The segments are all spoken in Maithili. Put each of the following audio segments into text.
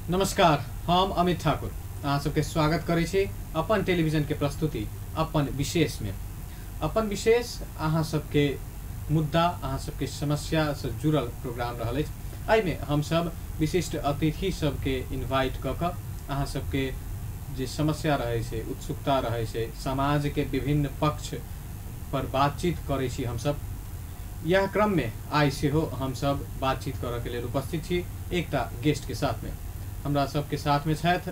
नमस्कार, हम अमित ठाकुर अहाँ सबके स्वागत करै छी अपन टेलीविजन के प्रस्तुति अपन विशेष में। अपन विशेष अहाँ सबके मुद्दा, अहाँ सबके समस्या से जुड़ल प्रोग्राम रहल अछि। एहिमे हमसब विशिष्ट अतिथि सबके इन्वाइट कऽ कऽ अहाँ सबके जे समस्या रहै छै, उत्सुकता रहै छै, समाज के विभिन्न पक्ष पर बातचीत करै छी हमसब। यह क्रम में आइ सेहो हमसब बातचीत करऽ के लेल उपस्थित छी एकटा गेस्ट के साथ में। हमरा सबके साथ में छथि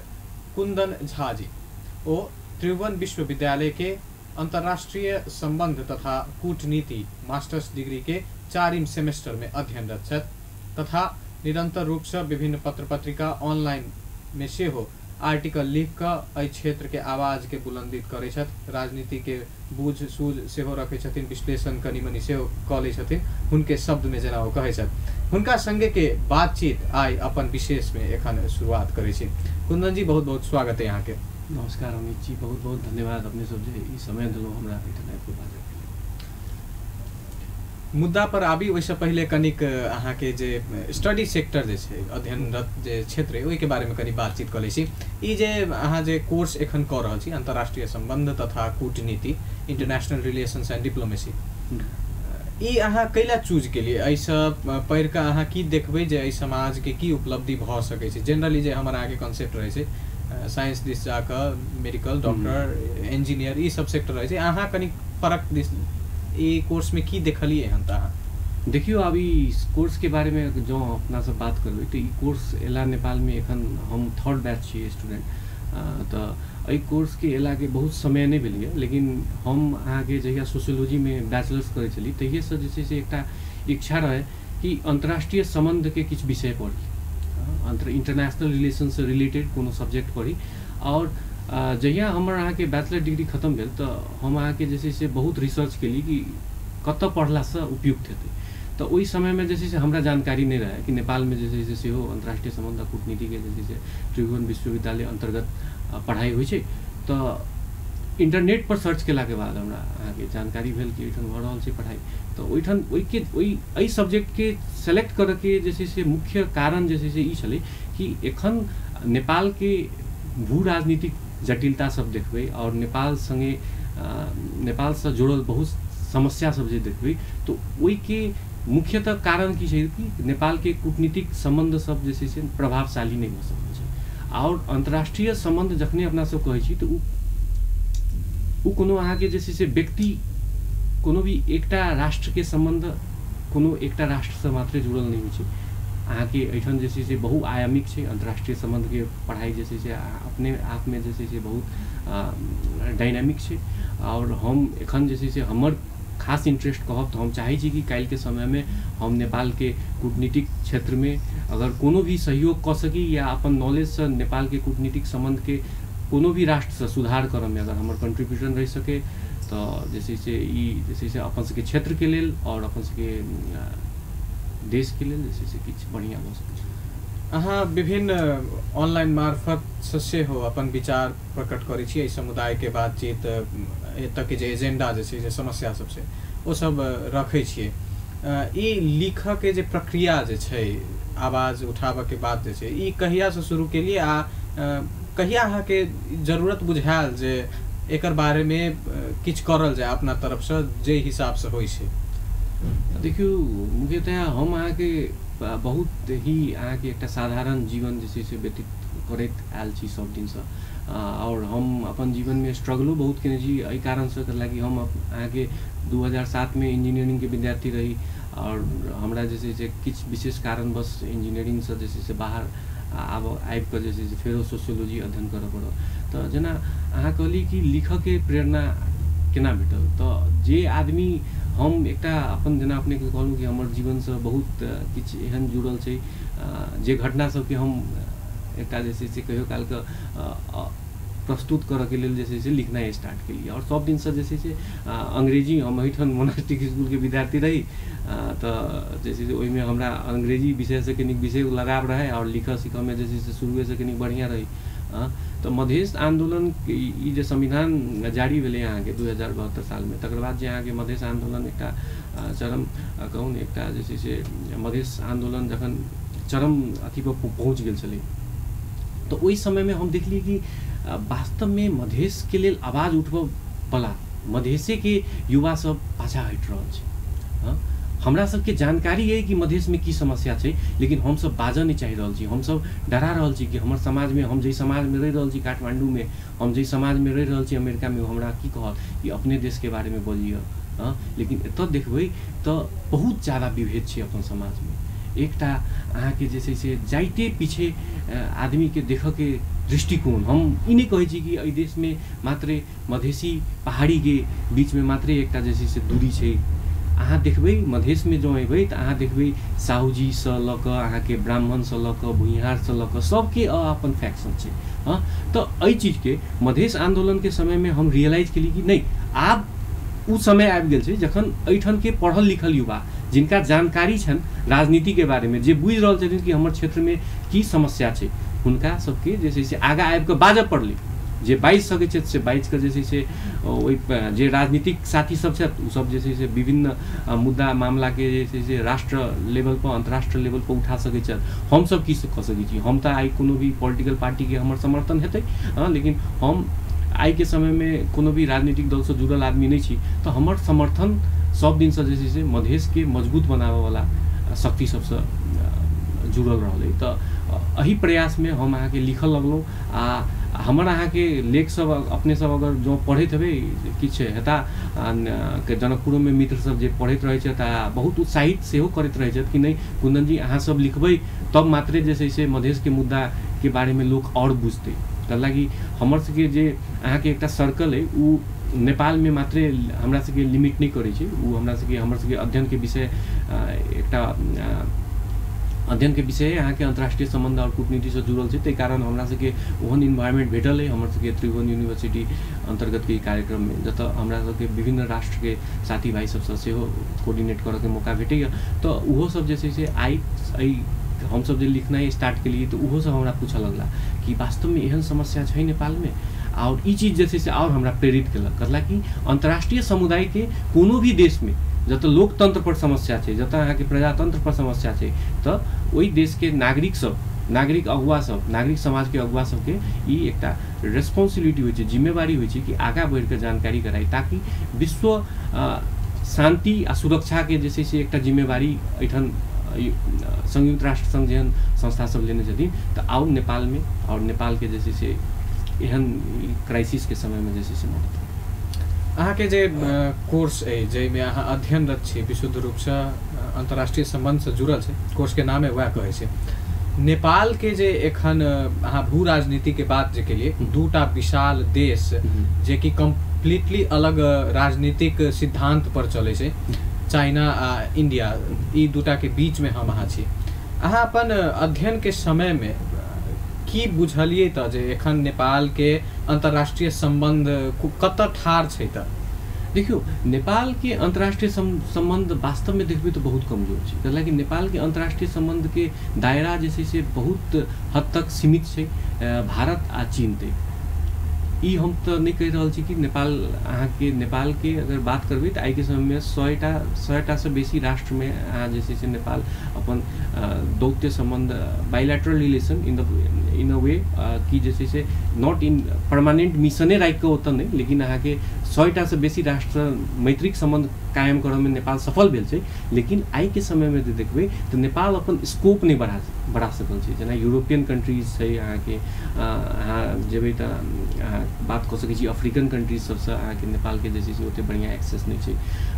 कुंदन झा जी। ओ त्रिभुवन विश्वविद्यालय के अंतर्राष्ट्रीय संबंध तथा कूटनीति मास्टर्स डिग्री के 4 सेमेस्टर में अध्ययनरत छथि तथा निरंतर रूप से विभिन्न पत्र पत्रिका ऑनलाइन में सेहो आर्टिकल लिख कऽ एहि क्षेत्र के आवाज के बुलंदित करै छथि। राजनीति के बूझ सूझ सेहो रखै छथिन, विश्लेषण कनि मनि सेहो कऽ लै छथिन, हुनके शब्द में जेना ओ कहै छथि। हुनका संगे के बातचीत आइ अपन विशेष में एखन शुरुआत करै छी। कुंदन जी, बहुत बहुत स्वागत है अहाँके। नमस्कार अमित जी, बहुत बहुत धन्यवाद अपने सब जे ई समय देलहुँ हमरा एहिठाम आबि कऽ बाजऽके लेल। मुद्दा पर आबी ओहिसँ पहिले कनिक अहाँके जे स्टडी सेक्टर जे छै, अध्ययनरत जे क्षेत्र अइ, ओहिके बारेमे कनि बातचीत कऽ लै छी। ई जे अहाँ जे कोर्स एखन कऽ रहल छी, अंतर्राष्ट्रीय संबंध तथा कूटनीति, इंटरनेशनल रिलेशंस एंड डिप्लोमेसी, ई अहाँ कैला चूज केलियै? एहिसँ पढ़ि कऽ अहाँ की देखबै जे एहि समाजके की उपलब्धि भऽ सकै छै? जेनरली जे हमर अहाँके कॉन्सेप्ट रहै छै, साइंस दिस जाकऽ मेडिकल, डॉक्टर, इंजीनियर, ई सब सेक्टर रहै छै। अहाँ कनि फरक दिस ई कोर्समे की देखलियै हन? तऽ अहाँ देखियौ, आब ई कोर्सके बारेमे जँ अपना सब बात करबै तऽ ई कोर्स एला नेपालमे एखन हम थर्ड बैच छियै स्टूडेंट। तऽ एहि कोर्सके एलाके बहुत समय नहि भेलैए, लेकिन हम अहाँके जहिया सोशियोलॉजीमे बैचलर्स करै छली तहिएसँ जे छै से एकटा इच्छा रहै कि अन्तर्राष्ट्रीय सम्बन्धके किछु विषय पढ़ी, इंटरनेशनल रिलेशनसँ रिलेटेड कोनो सब्जेक्ट पढ़ी। आओर जहिया हमर अहाँके बैचलर डिग्री खतम भेल तऽ हम अहाँके जे छै से बहुत रिसर्च केली कि कतऽ पढ़लासँ उपयुक्त हेतै। तऽ ओहि समयमे जे छै से हमरा जानकारी नहि रहै कि नेपालमे जे छै से सेहो अन्तर्राष्ट्रीय सम्बन्ध आ कूटनीतिके जे छै से त्रिभुवन विश्वविद्यालय अन्तर्गत पढ़ाइ होइ छै। तऽ इंटरनेट पर सर्च केलाके बाद हमरा अहाँके जानकारी भेल कि एहिठाम भऽ रहल छै पढ़ाइ। तऽ ओहिठाम ओहिके ओहि एहि सब्जेक्टके सेलेक्ट करऽके जे छै से मुख्य कारण जे छै से ई छलै कि एखन नेपालके भू राजनीतिक जटिलता सब देखबै आओर नेपाल सङ्गे नेपालसँ जुड़ल बहुत समस्या सब जे देखबै तऽ ओहिके मुख्यतः कारण की छै कि नेपालके कूटनीतिक सम्बन्ध सब जे छै से प्रभावशाली नहि भऽ सकल छै। आओर अन्तर्राष्ट्रीय सम्बन्ध जखने अपना सब कहै छी तऽ ओ कोनो अहाँके जे छै से व्यक्ति कोनो भी एकटा राष्ट्रके सम्बन्ध कोनो एकटा राष्ट्रसँ मात्रे जुड़ल नहि होइ छै। अहाँके एहिठाम जे छै से बहुआयामिक छै। अन्तर्राष्ट्रीय सम्बन्धके पढ़ाइ जे छै से अपने आपमे जे छै से बहुत डायनामिक छै। आओर हम एखन जे छै से हमर खास इंट्रेस्ट कहब तऽ हम चाहै छी कि काल्हिके समयमे हम नेपालके कूटनीतिक क्षेत्रमे अगर कोनो भी सहयोग कऽ सकी या अपन नॉलेजसँ नेपालके कूटनीतिक सम्बन्धके कोनो भी राष्ट्रसँ सुधार करऽमे अगर हमर कंट्रीब्यूशन रहि सकै तऽ जे छै से ई जे छै से अपन सबके क्षेत्रके लेल आओर अपन सबके देशके लेल जे छै से किछु बढ़िआँ भऽ सकै छै। अहाँ विभिन्न ऑनलाइन मार्फतसँ सेहो अपन विचार प्रकट करै छी। एहि समुदायके बातचीत, एतऽके जे एजेंडा जे छै, जे समस्या सब छै, ओ सब रखै छियै। ई लिखऽके जे प्रक्रिया जे छै, आवाज उठाबऽके बात जे छै, ई कहियासँ शुरू केलियै आ कहिया अहाँके जरूरत बुझायल जे एकर बारेमे किछु करल जाय अपना तरफसँ जे हिसाबसँ होइ छै? देखियौ, मुख्यतया हम अहाँके बहुत ही अहाँके एकटा साधारण जीवन जे छै से व्यतीत करैत आयल छी सब दिनसँ। आओर हम अपन जीवनमे स्ट्रगलो बहुत केने छी एहि कारणसँ लागि हम अहाँके 2007मे इंजीनियरिंगके विद्यार्थी रही आओर हमरा जे छै से किछु विशेष कारणवश इंजीनियरिंगसँ जे छै से बाहर आबि कऽ जे छै से फेरो सोशियोलॉजी अध्ययन करऽ पड़ल। तऽ जेना अहाँ कहली कि लिखऽके प्रेरणा केना भेटल, तऽ जे आदमी हम एकटा अपन जेना अपनेके कहलहुँ कि हमर जीवनसँ बहुत किछु एहन जुड़ल छै जे घटना सबके हम एकटा जे छै से कहियो कालके प्रस्तुत करऽके लेल जे छै से लिखनाइ स्टार्ट केलियै। आओर सब दिनसँ जे छै से अंग्रेजी, हम एहिठाम मोनास्टिक स्कूलके विद्यार्थी रही तऽ जे छै से ओहिमे हमरा अंग्रेजी विषयसँ कनिक विशेष लगाव रहै आओर लिखऽ सीखऽमे जे छै से शुरुएसँ कनिक बढ़िआँ रही। तऽ मधेश आन्दोलन ई जे संविधान जारी भेलै अहाँके 2072 सालमे, तकर बाद जे अहाँके मधेश आन्दोलन एकटा चरम कहू ने एकटा जे छै से मधेश आन्दोलन जखन चरम अथीपर पहुँच गेल छलै तऽ ओहि समयमे हम देखलियै कि वास्तवमे मधेशके लेल आवाज उठबऽवला मधेशेके युवा सब पाछा हटि रहल छै। हमरा सबके जानकारी अइ कि मधेशमे की समस्या छै, लेकिन हमसब बाजऽ नहि चाहि रहल छी, हमसब डरा रहल छी कि हमर समाजमे, हम जाहि समाजमे रहि रहल छी काठमाण्डूमे, हम जाहि समाजमे रहि रहल छी अमेरिकामे, ओ हमरा की कहत कि अपने देशके बारेमे बजियऽ। लेकिन एतऽ देखबै तऽ बहुत ज्यादा विभेद छै अपन समाजमे। एकटा अहाँके जे छै से जाइते पीछे आदमीके देखऽके दृष्टिकोण, हम ई नहि कहै छी कि एहि देशमे मात्रे मधेसी पहाड़ीके बीचमे मात्रे एकटा जे छै से दूरी छै। अहाँ देखबै मधेशमे जँ अयबै तऽ अहाँ देखबै साहुजीसँ लऽ कऽ अहाँके ब्राह्मणसँ लऽ कऽ भूमिहारसँ लऽ कऽ सबके अपन फैक्शन छै। तऽ एहि चीजके मधेश आन्दोलनके समयमे हम रियलाइज केली कि नहि, आब ओ समय आबि गेल छै जखन एहिठामके पढ़ल लिखल युवा जिनका जानकारी छनि राजनीतिके बारेमे, जे बुझि रहल छथिन कि हमर क्षेत्रमे की समस्या छै, हुनका सबके जे छै से आगाँ आबि कऽ बाजऽ पड़लै। जे बाजि सकै छथि से बाजि कऽ जे छै से ओहि जे राजनीतिक साथी सब छथि ओसब जे छै से विभिन्न मुद्दा मामलाके जे छै से राष्ट्र लेवलपर अन्तर्राष्ट्रीय लेवलपर उठा सकै छथि। हमसब की कऽ सकै छी? हम तऽ आइ कोनो भी पॉलिटिकल पार्टीके हमर समर्थन हेतै, लेकिन हम आइके समयमे कोनो भी राजनीतिक दलसँ जुड़ल आदमी नहि छी, तऽ हमर समर्थन सब दिनसँ जे छै से मधेशके मजबूत बनाबऽवला शक्ति सबसँ जुड़ल रहलै। तऽ एहि प्रयासमे हम अहाँके लिखऽ लगलहुँ आ हमर अहाँके लेख सब अपने सब अगर जँ पढ़ैत हेबै, किछु हेता जनकपुरोमे मित्र सब जे पढ़ैत रहै छथि आ बहुत उत्साहित सेहो करैत रहै छथि कि नहि कुन्दन जी अहाँ सब लिखबै तब मात्रे जे छै से मधेशके मुद्दाके बारेमे लोक आओर बुझतै। तै लागि हमर सबके जे अहाँके एकटा सर्कल अइ ओ नेपालमे मात्रे हमरा सबके लिमिट नहि करै छै, ओ हमरा सबके हमर सबके अध्ययनके विषय एकटा अध्ययनके विषय अहाँके अन्तर्राष्ट्रीय सम्बन्ध आओर कूटनीतिसँ जुड़ल छै। ताहि कारण हमरा सबके ओहन इन्वायरमेंट भेटल अइ हमर सबके त्रिभुवन यूनिवर्सिटी अन्तर्गतके ई कार्यक्रममे, जतऽ हमरा सबके विभिन्न राष्ट्रके साथी भाइ सबसँ सेहो कोर्डिनेट करऽके मौका भेटैए। तऽ ओहो सब जे छै से आइ एहि हमसब जे लिखनाइ स्टार्ट केलियै तऽ ओहो सब हमरा पूछऽ लगला कि वास्तवमे एहन समस्या छै नेपालमे, आओर ई चीज जे छै से आओर हमरा प्रेरित केलक। कहला कि अन्तर्राष्ट्रीय समुदायके कोनो भी देशमे जतऽ लोकतन्त्रपर समस्या छै, जतऽ अहाँके प्रजातन्त्रपर समस्या छै, तऽ ओहि देशके नागरिक सब, नागरिक अगुआ सब, नागरिक समाजके अगुआ सबके ई एकटा रेस्पॉन्सिबिलिटी होइ छै, जिम्मेवारी होइ छै कि आगाँ बढ़िकऽ जानकारी कराइ, ताकि विश्व शान्ति आ सुरक्षाके जे छै से एकटा जिम्मेवारी एहिठाम संयुक्त राष्ट्र संघ जेहन संस्था सब लेने छथिन, तऽ आउ नेपालमे आओर नेपालके जे छै से एहन क्राइसिसके समयमे जे छै से मदद। अहाँके जे कोर्स अइ जाहिमे अहाँ अध्ययनरत छी, विशुद्ध रूपसँ अन्तर्राष्ट्रीय सम्बन्धसँ जुड़ल छै, कोर्सके नामे वएह कहै छै। नेपालके जे एखन अहाँ भू राजनीतिके बात जे केलियै, दूटा विशाल देश जेकि कम्प्लीटली अलग राजनीतिक सिद्धान्त पर चलै छै, चाइना आ इंडिया, ई दूटाके बीचमे हम अहाँ छी। अहाँ अपन अध्ययनके समयमे की बुझलियै तऽ जे एखन नेपालके अन्तर्राष्ट्रीय सम्बन्ध कतऽ ठाढ़ छै? तऽ देखियौ, नेपालके अन्तर्राष्ट्रीय सम्बन्ध वास्तवमे देखबै तऽ बहुत कमजोर छै। कैलाकि नेपालके अन्तर्राष्ट्रीय सम्बन्धके दायरा जे छै से बहुत हद तक सीमित छै भारत आ चीन तक। ई हम तऽ नहि कहि रहल छी कि नेपाल अहाँके नेपालके अगर बात करबै तऽ आइके समयमे 100 टा 100 टासँ बेसी राष्ट्रमे अहाँ जे छै से नेपाल अपन दौत्य सम्बन्ध, bilateral relation in a way कि जे छै से not in permanent मिशने राखि कऽ ओतऽ नहि, लेकिन अहाँके 100 टासँ बेसी राष्ट्रसँ मैत्रिक सम्बन्ध कायम करऽमे नेपाल सफल भेल छै। लेकिन आइके समयमे जे देखबै तऽ नेपाल अपन स्कोप नहि बढ़ा बढ़ा सकल छै। जेना यूरोपियन कंट्रीज छै अहाँके, अहाँ जेबै तऽ अहाँ बात कऽ सकै छी अफ्रीकन कंट्रीज सबसँ, अहाँके नेपालके जे छै से ओतेक बढ़िआँ एक्सेस नहि छै।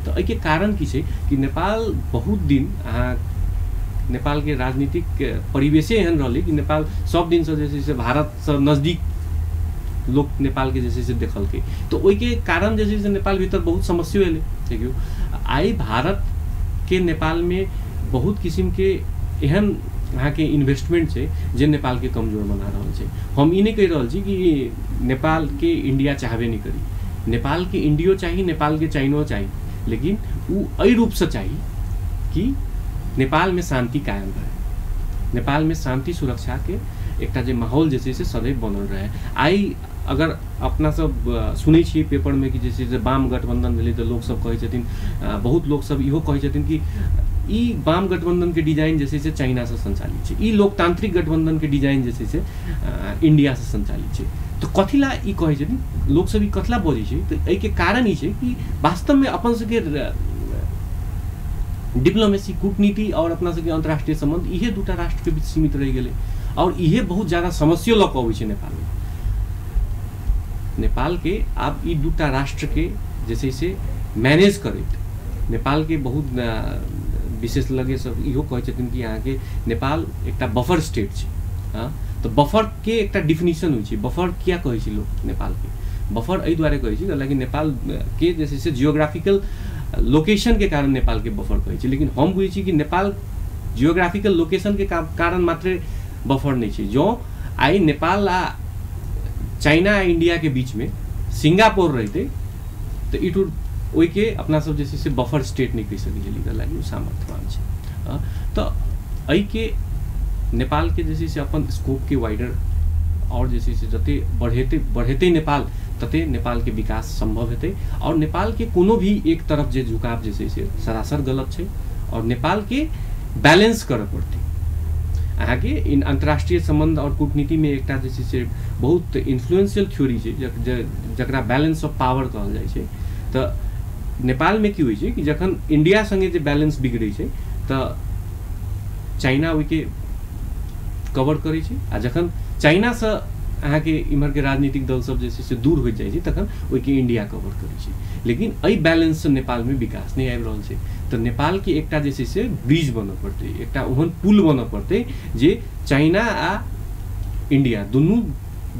तऽ एहिके कारण की छै कि नेपाल बहुत दिन अहाँ नेपालके राजनीतिक परिवेशे एहन रहलै कि नेपाल सब दिनसँ जे छै से भारतसँ नजदीक लोक नेपालके जे छै से देखलकै। तऽ ओहिके कारण जे छै से नेपाल भीतर बहुत समस्यो एलै। देखियौ, आइ भारतके नेपालमे बहुत किसिमके एहन अहाँके इन्वेस्टमेंट छै जे नेपालके कमजोर बना रहल छै। हम ई नहि कहि रहल छी कि नेपालके इंडिया चाहबे नहि करी, नेपालके इंडियो चाही, नेपालके चाइनो चाही, लेकिन ओ एहि रूपसँ चाही कि नेपालमे शान्ति कायम रहे, नेपालमे शान्ति सुरक्षाके एकटा जे माहौल जे छै से सदैव बनल रहे। आइ अगर अपना सब सुनै छियै पेपरमे कि जे छै से वाम गठबन्धन भेलै, तऽ लोकसब कहै छथिन, बहुत लोकसब इहो कहै छथिन कि ई वाम गठबंधन के डिजाइन जे छै से चाइनासँ संचालित छै, ई लोकतांत्रिक गठबंधन के डिजाइन जे छै से इंडियासँ संचालित छै। तऽ कथी ला ई कहै छथिन लोकसब, ई कथी ला बजै छै? तऽ एहिके कारण ई छै कि वास्तवमे अपन सबके डिप्लोमेसी, कूटनीति और अपना सबके अंतर्राष्ट्रीय संबंध इहे दूटा राष्ट्रके बीच सीमित रहि गेलै और इहे बहुत ज्यादा समस्यो लऽ कऽ अबै छै नेपालमे। नेपालके आब ई दूटा राष्ट्रके जे छै से मैनेज करैत नेपालके बहुत विशेषज्ञ सब इहो कहै छथिन कि अहाँके नेपाल एकटा बफर स्टेट छै। हँ, तऽ बफरके एकटा डिफिनीशन होइ छै। बफर किया कहै छै लोक नेपालके? बफर एहि दुआरे कहै छै हालाँकि नेपालके जे छै से जियोग्राफिकल लोकेशनके कारण नेपालके बफर कहै छै, लेकिन हम बुझै छी कि नेपाल जियोग्राफिकल लोकेशनके कारण मात्रे बफर नहि छै। जँ आइ नेपाल आ चाइना आ इंडियाके बीचमे सिंगापुर रहितै तऽ it would ओहिके अपना सब जे छै से बफर स्टेट नहि कहि सकै छलियै, लागि ओ सामर्थ्यवान छै। तऽ एहिके नेपालके जे छै से अपन स्कोपके वाइडर आओर जे छै से जते बढ़ेतै बढ़ेतै नेपाल तते नेपालके विकास सम्भव हेतै। आओर नेपालके कोनो भी एक तरफ जे झुकाव जे छै से सरासर गलत छै और नेपालके बैलेंस करऽ पड़तै। अहाँके इन अंतर्राष्ट्रीय संबंध और कूटनीतिमे एकटा जे छै से बहुत इन्फ्लुएंशियल थ्योरी छै जकरा बैलेंस ऑफ पावर कहल जाइ छै। तऽ नेपालमे की होइ छै कि जखन इंडिया संगे जे बैलेंस बिगड़ै छै तऽ चाइना ओहिके कवर करै छै, आ जखन चाइनासँ अहाँके इम्हरके राजनीतिक दल सब जे छै से दूर होइत जाइ छै तखन ओहिके इंडिया कवर करै छै। लेकिन एहि बैलेंससँ नेपालमे विकास नहि आबि रहल छै। तऽ नेपालके एकटा जे छै से ब्रिज बनऽ पड़तै, एकटा ओहन पुल बनऽ पड़तै जे चाइना आ इंडिया दुनू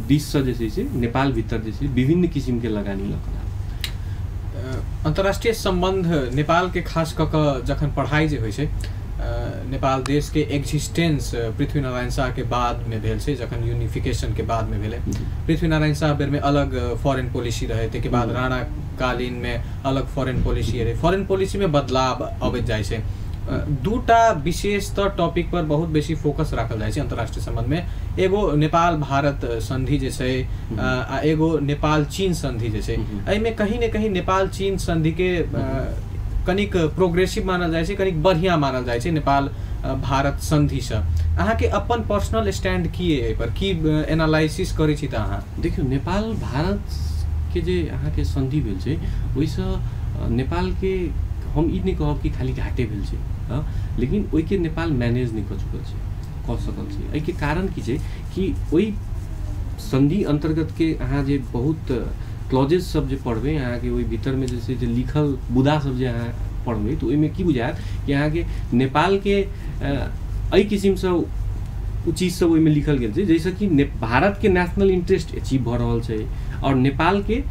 दिससँ जे छै से नेपाल भीतर जे छै विभिन्न किसिमके लगानी लऽ कऽ। अंतर्राष्ट्रीय संबंध नेपालके खास कऽ कऽ जखन पढ़ाइ जे होइ छै, नेपाल देशके एक्जिस्टेंस पृथ्वीनारायण शाहके बादमे भेल छै, जखन यूनिफिकेशनके बादमे भेलै। पृथ्वीनारायण शाह बेरमे अलग फॉरेन पॉलिसी रहै, ताहिके बाद राणा कालीनमे अलग फॉरेन पॉलिसी रहै। फॉरेन पॉलिसीमे बदलाव अबैत जाइ छै। दूटा विशेषतः टॉपिक पर बहुत बेसी फोकस राखल जाइ छै अंतर्राष्ट्रीय संबंधमे। एगो नेपाल भारत संधि जे छै आ एगो नेपाल चीन संधि जे छै। एहिमे कहीं ने कहीं नेपाल चीन संधिके कनिक प्रोग्रेसिव मानल जाइ छै, कनिक बढ़िआँ मानल जाइ छै नेपाल भारत संधिसँ। अहाँके अपन पर्सनल स्टैंड की अइ एहि पर, की एनालाइसिस करै छी तऽ अहाँ? देखियौ, नेपाल भारत के जे अहाँके संधि भेल छै ओहिसँ नेपालके हम ई नहि कहब कि खाली घाटे भेल छै, लेकिन ओहिके नेपाल मैनेज नहि कऽ चुकल छै, कऽ सकल छै। एहिके कारण की छै कि ओहि संधि अन्तर्गतके अहाँ जे बहुत क्लॉजेज सब जे पढ़बै, अहाँके ओहि भीतरमे जे छै जे लिखल बुदा सब जे अहाँ पढ़बै तऽ ओहिमे की बुझायत कि अहाँके नेपालके एहि किसिमसँ ओ चीज सब ओहिमे लिखल गेल छै जाहिसँ कि भारतके नेशनल इंट्रेस्ट अचीव भऽ रहल छै और नेपालके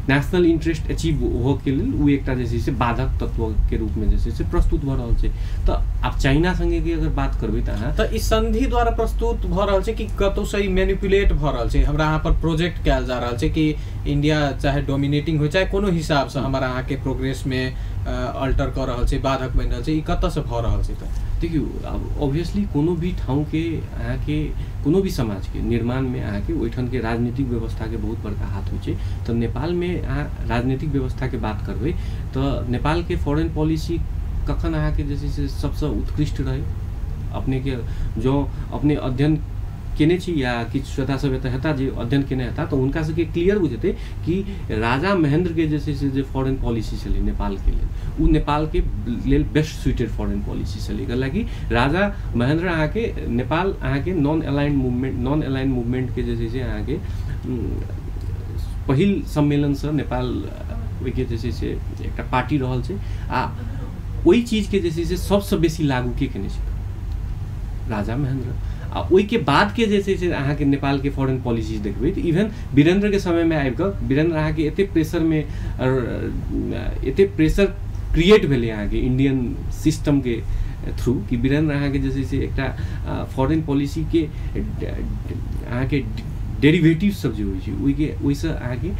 नेशनल इंट्रेस्ट अचीव होके लेल ओ एकटा जे छै से बाधक तत्वके रूपमे जे छै से प्रस्तुत भऽ रहल छै। तऽ आब चाइना संगे अगर बात करबै तऽ अहाँ तऽ ई संधि द्वारा प्रस्तुत भऽ रहल छै कि कतहुसँ ई मैनिपुलेट भऽ रहल छै, हमरा अहाँ पर प्रोजेक्ट कयल जा रहल छै कि इंडिया चाहे डोमिनेटिंग होइ चाहे कोनो हिसाबसँ हमरा अहाँके प्रोग्रेसमे अल्टर कऽ रहल छै, बाधक बनि रहल छै, ई कतऽसँ भऽ रहल छै? तऽ देखियौ, आब ऑब्वियसली कोनो भी ठाउँके अहाँके कोनो भी समाजके निर्माणमे अहाँके ओहिठामके राजनीतिक व्यवस्थाके बहुत बड़का हाथ होइ छै। तऽ नेपालमे अहाँ राजनीतिक व्यवस्थाके बात करबै तऽ नेपालके फॉरेन पॉलिसी कखन अहाँके जे छै से सबसँ उत्कृष्ट रहै? अपनेके जँ अपने अध्ययन केने छी या किछु श्रोता सब एतऽ हेता जे अध्ययन केने हेता तऽ हुनका सबके क्लियर बुझेतै कि राजा महेन्द्रके जे छै से जे फॉरेन पॉलिसी छलै नेपालके लेल ओ नेपालके लेल बेस्ट सुइटेड फॉरेन पॉलिसी छलै। कैलाकि राजा महेन्द्र अहाँके नेपाल अहाँके नॉन अलाइन्ड मूवमेंटके जे छै से अहाँके पहिल सम्मेलनसँ नेपाल ओहिके जे छै से एकटा पार्टी रहल छै आ ओहि चीजके जे छै से सबसँ बेसी लागू के केने छै? राजा महेन्द्र। आ ओहिके बादके जे छै से अहाँके नेपालके फॉरेन पॉलिसीज देखबै तऽ इवन वीरेन्द्रके समयमे आबि कऽ वीरेन्द्र अहाँके एते प्रेशरमे एते प्रेशर क्रिएट भेलै अहाँके इंडियन सिस्टमके थ्रू कि वीरेन्द्र अहाँके जे छै से एकटा फॉरेन पॉलिसीके अहाँके डेरिवेटिव सब जे होइ छै ओहिके ओहिसँ अहाँके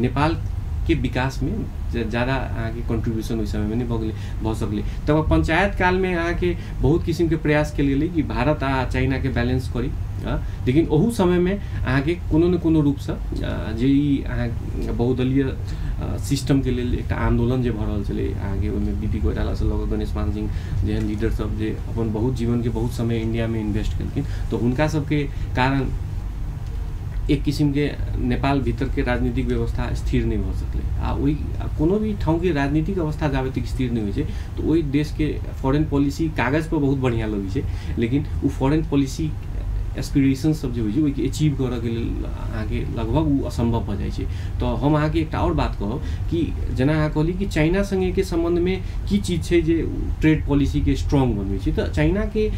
नेपालके विकासमे ज्यादा अहाँके कंट्रीब्यूशन ओहि समयमे नहि भऽ सकलै। तब पंचायत कालमे अहाँके बहुत किसिमके प्रयास कयल गेलै कि भारत आ चाइनाके बैलेंस करी। लेकिन ओहू समयमे अहाँके कोनो ने कोनो रूपसँ जे ई अहाँ बहुदलीय सिस्टमके लेल एकटा आन्दोलन जे भऽ रहल छलै अहाँके, ओहिमे बी पी कोइरालासँ लऽ कऽ गणेश मान सिंह जेहन लीडर सब जे अपन बहुत जीवनके बहुत समय इंडियामे इन्वेस्ट केलखिन, तऽ हुनका सबके कारण एक किसिमके नेपाल भीतरके राजनीतिक व्यवस्था स्थिर नहि भऽ सकलै। आ ओहि कोनो भी ठाउँके राजनीतिक अवस्था जाबे तक स्थिर नहि होइ छै तऽ ओहि देशके फॉरेन पॉलिसी कागज पर बहुत बढ़िआँ लगै छै, लेकिन ओ फॉरेन पॉलिसी एस्पिरेशन सब जे होइ छै ओहिके अचीव करऽके लेल अहाँके लगभग ओ असम्भव भऽ जाइ छै। तऽ हम अहाँके एकटा आओर बात कहब कि जेना अहाँ कहली कि चाइना सङ्गेके सम्बन्धमे की चीज छै जे ट्रेड पॉलिसीके स्ट्रॉन्ग बनबै छै, तऽ चाइनाके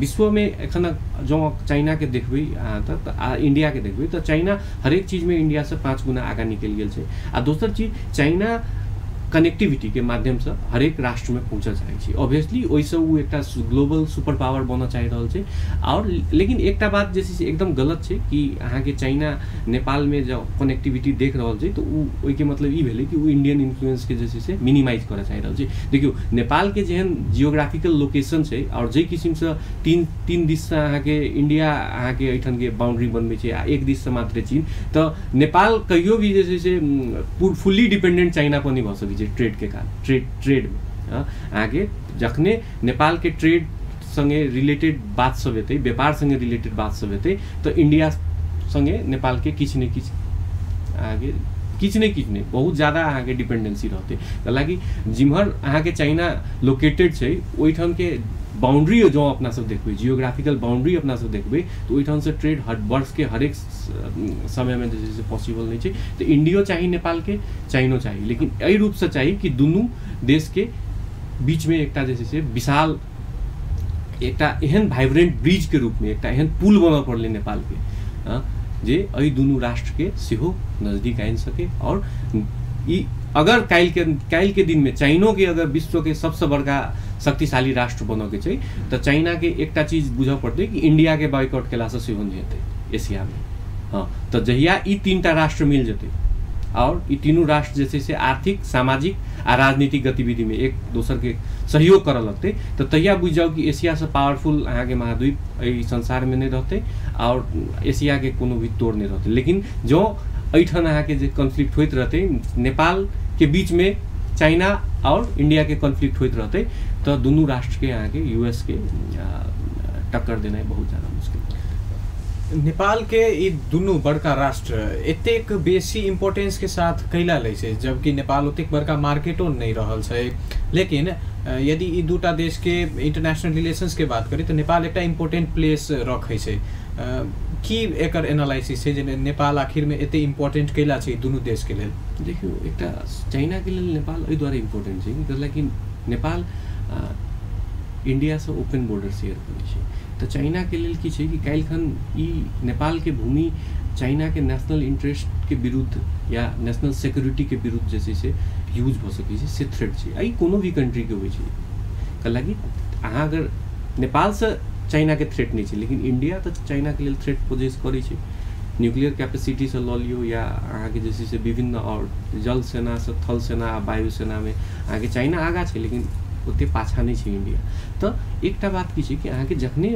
विश्वमे एखन जँ चाइनाके देखबै अहाँ तऽ आ इण्डियाके देखबै तऽ चाइना हरेक चीजमे इण्डियासँ 5 गुना आगाँ निकलि गेल छै। आ दोसर चीज, चाइना कनेक्टिविटीके माध्यमसँ हरेक राष्ट्रमे पहुँचऽ चाहै छै, ऑब्वियसली ओहिसँ ओ एकटा ग्लोबल सुपर पावर बनऽ चाहि रहल छै। आओर लेकिन एकटा बात जे छै से एकदम गलत छै कि अहाँके चाइना नेपालमे जँ कनेक्टिविटी देख रहल छै तऽ ओ ओहिके मतलब ई भेलै कि ओ इण्डियन इन्फ्लुएंसके जे छै से मिनिमाइज करऽ चाहि रहल छै। देखियौ, नेपालके जेहन जियोग्राफिकल लोकेशन छै आओर जाहि किसिमसँ तीन तीन दिससँ अहाँके इण्डिया अहाँके एहिठामके बाउंड्री बनबै छै आ एक दिससँ मात्र चीन, तऽ नेपाल कहियो भी जे छै से फुल्ली डिपेंडेंट चाइना पर नहि भऽ सकै छै ट्रेडके कारण। ट्रेडमे अहाँके जखने नेपालके ट्रेड सङ्गे रिलेटेड बात सब एतै, व्यापार सङ्गे रिलेटेड बात सब एतै, तऽ इण्डिया सङ्गे नेपालके किछु ने किछु अहाँके किछु नहि बहुत ज्यादा अहाँके डिपेंडेंसी रहतै। हालाँकि जिम्हर अहाँके चाइना लोकेटेड छै ओहिठामके बाउंड्री जँ अपना सब देखबै, जियोग्राफिकल बाउंड्री अपना सब देखबै, तऽ ओहिठामसँ ट्रेड हर वर्षके हरेक समयमे जे छै से पॉसिबल नहि छै। तऽ इण्डियो चाही नेपालके, चाइनो चाही, लेकिन एहि रूपसँ चाही कि दुनू देशके बीचमे एकटा जे छै से विशाल एकटा एहन वाइब्रेंट ब्रिजके रूपमे एकटा एहन पुल बनऽ पड़लै नेपालके जे एहि दुनू राष्ट्रके सेहो नजदीक आनि सके। आओर ई अगर काल्हिके दिनमे चाइनोके अगर विश्वके सबसँ बड़का शक्तिशाली राष्ट्र बनऽके छै तऽ चाइनाके एकटा चीज बुझऽ पड़तै कि इण्डियाके बॉयकॉट केलासँ सेहो नहि हेतै एशियामे। हँ, तऽ जहिया ई तीनटा राष्ट्र मिल जेतै आओर ई तीनू राष्ट्र जे छै से आर्थिक, सामाजिक आ राजनीतिक गतिविधिमे एक दोसरके सहयोग करऽ लगतै, तऽ तहिया बुझि जाउ कि एशियासँ पावरफुल अहाँके महाद्वीप एहि संसारमे नहि रहतै आओर एशियाके कोनो भी तोड़ नहि रहतै। लेकिन जँ एहिठाम अहाँके जे कॉन्फ्लिक्ट होइत रहतै, नेपालके बीचमे चाइना आओर इण्डियाके कॉन्फ्लिक्ट होइत रहतै, तऽ दुनू राष्ट्रके अहाँके यूएसके टक्कर देनाइ बहुत ज्यादा मुश्किल। नेपालके ई दुनू बड़का राष्ट्र एतेक बेसी इम्पोर्टेंसके साथ कैला लै छै, जबकि नेपाल ओतेक बड़का मार्केटो नहि रहल छै? लेकिन यदि ई दूटा देशके इंटरनेशनल रिलेशंसके बात करी तऽ नेपाल एकटा इम्पोर्टेंट प्लेस रखै छै। की एकर एनालिसिस छै जे नेपाल आखिरमे एते इम्पोर्टेंट कैला छै ई दुनू देशके लेल? देखियौ, एकटा चाइनाके लेल नेपाल एहि दुआरे इम्पोर्टेंट छै कि नेपाल इण्डियासँ ओपन बॉर्डर शेयर करै छै। तऽ चाइनाके लेल की छै कि काल्हिखन ई नेपालके भूमि चाइनाके नेशनल इंटरेस्टके विरुद्ध या नेशनल सिक्योरिटीके विरुद्ध जे छै से यूज भऽ सकै छै, से थ्रेट छै। आ ई कोनो भी कंट्रीके होइ छै, कैलाकि अहाँ अगर नेपालसँ चाइनाके थ्रेट नहि छै, लेकिन इंडिया तऽ चाइनाके लेल थ्रेट पोजेस करै छै। न्यूक्लियर कैपेसिटीसँ लऽ लियौ या अहाँके जे छै से विभिन्न आओर जल सेनासँ, थल सेना आ वायु सेनामे अहाँके चाइना आगाँ छै, लेकिन ओतेक पाछाँ नहि छै इंडिया। तऽ एकटा बात की छै कि अहाँके जखने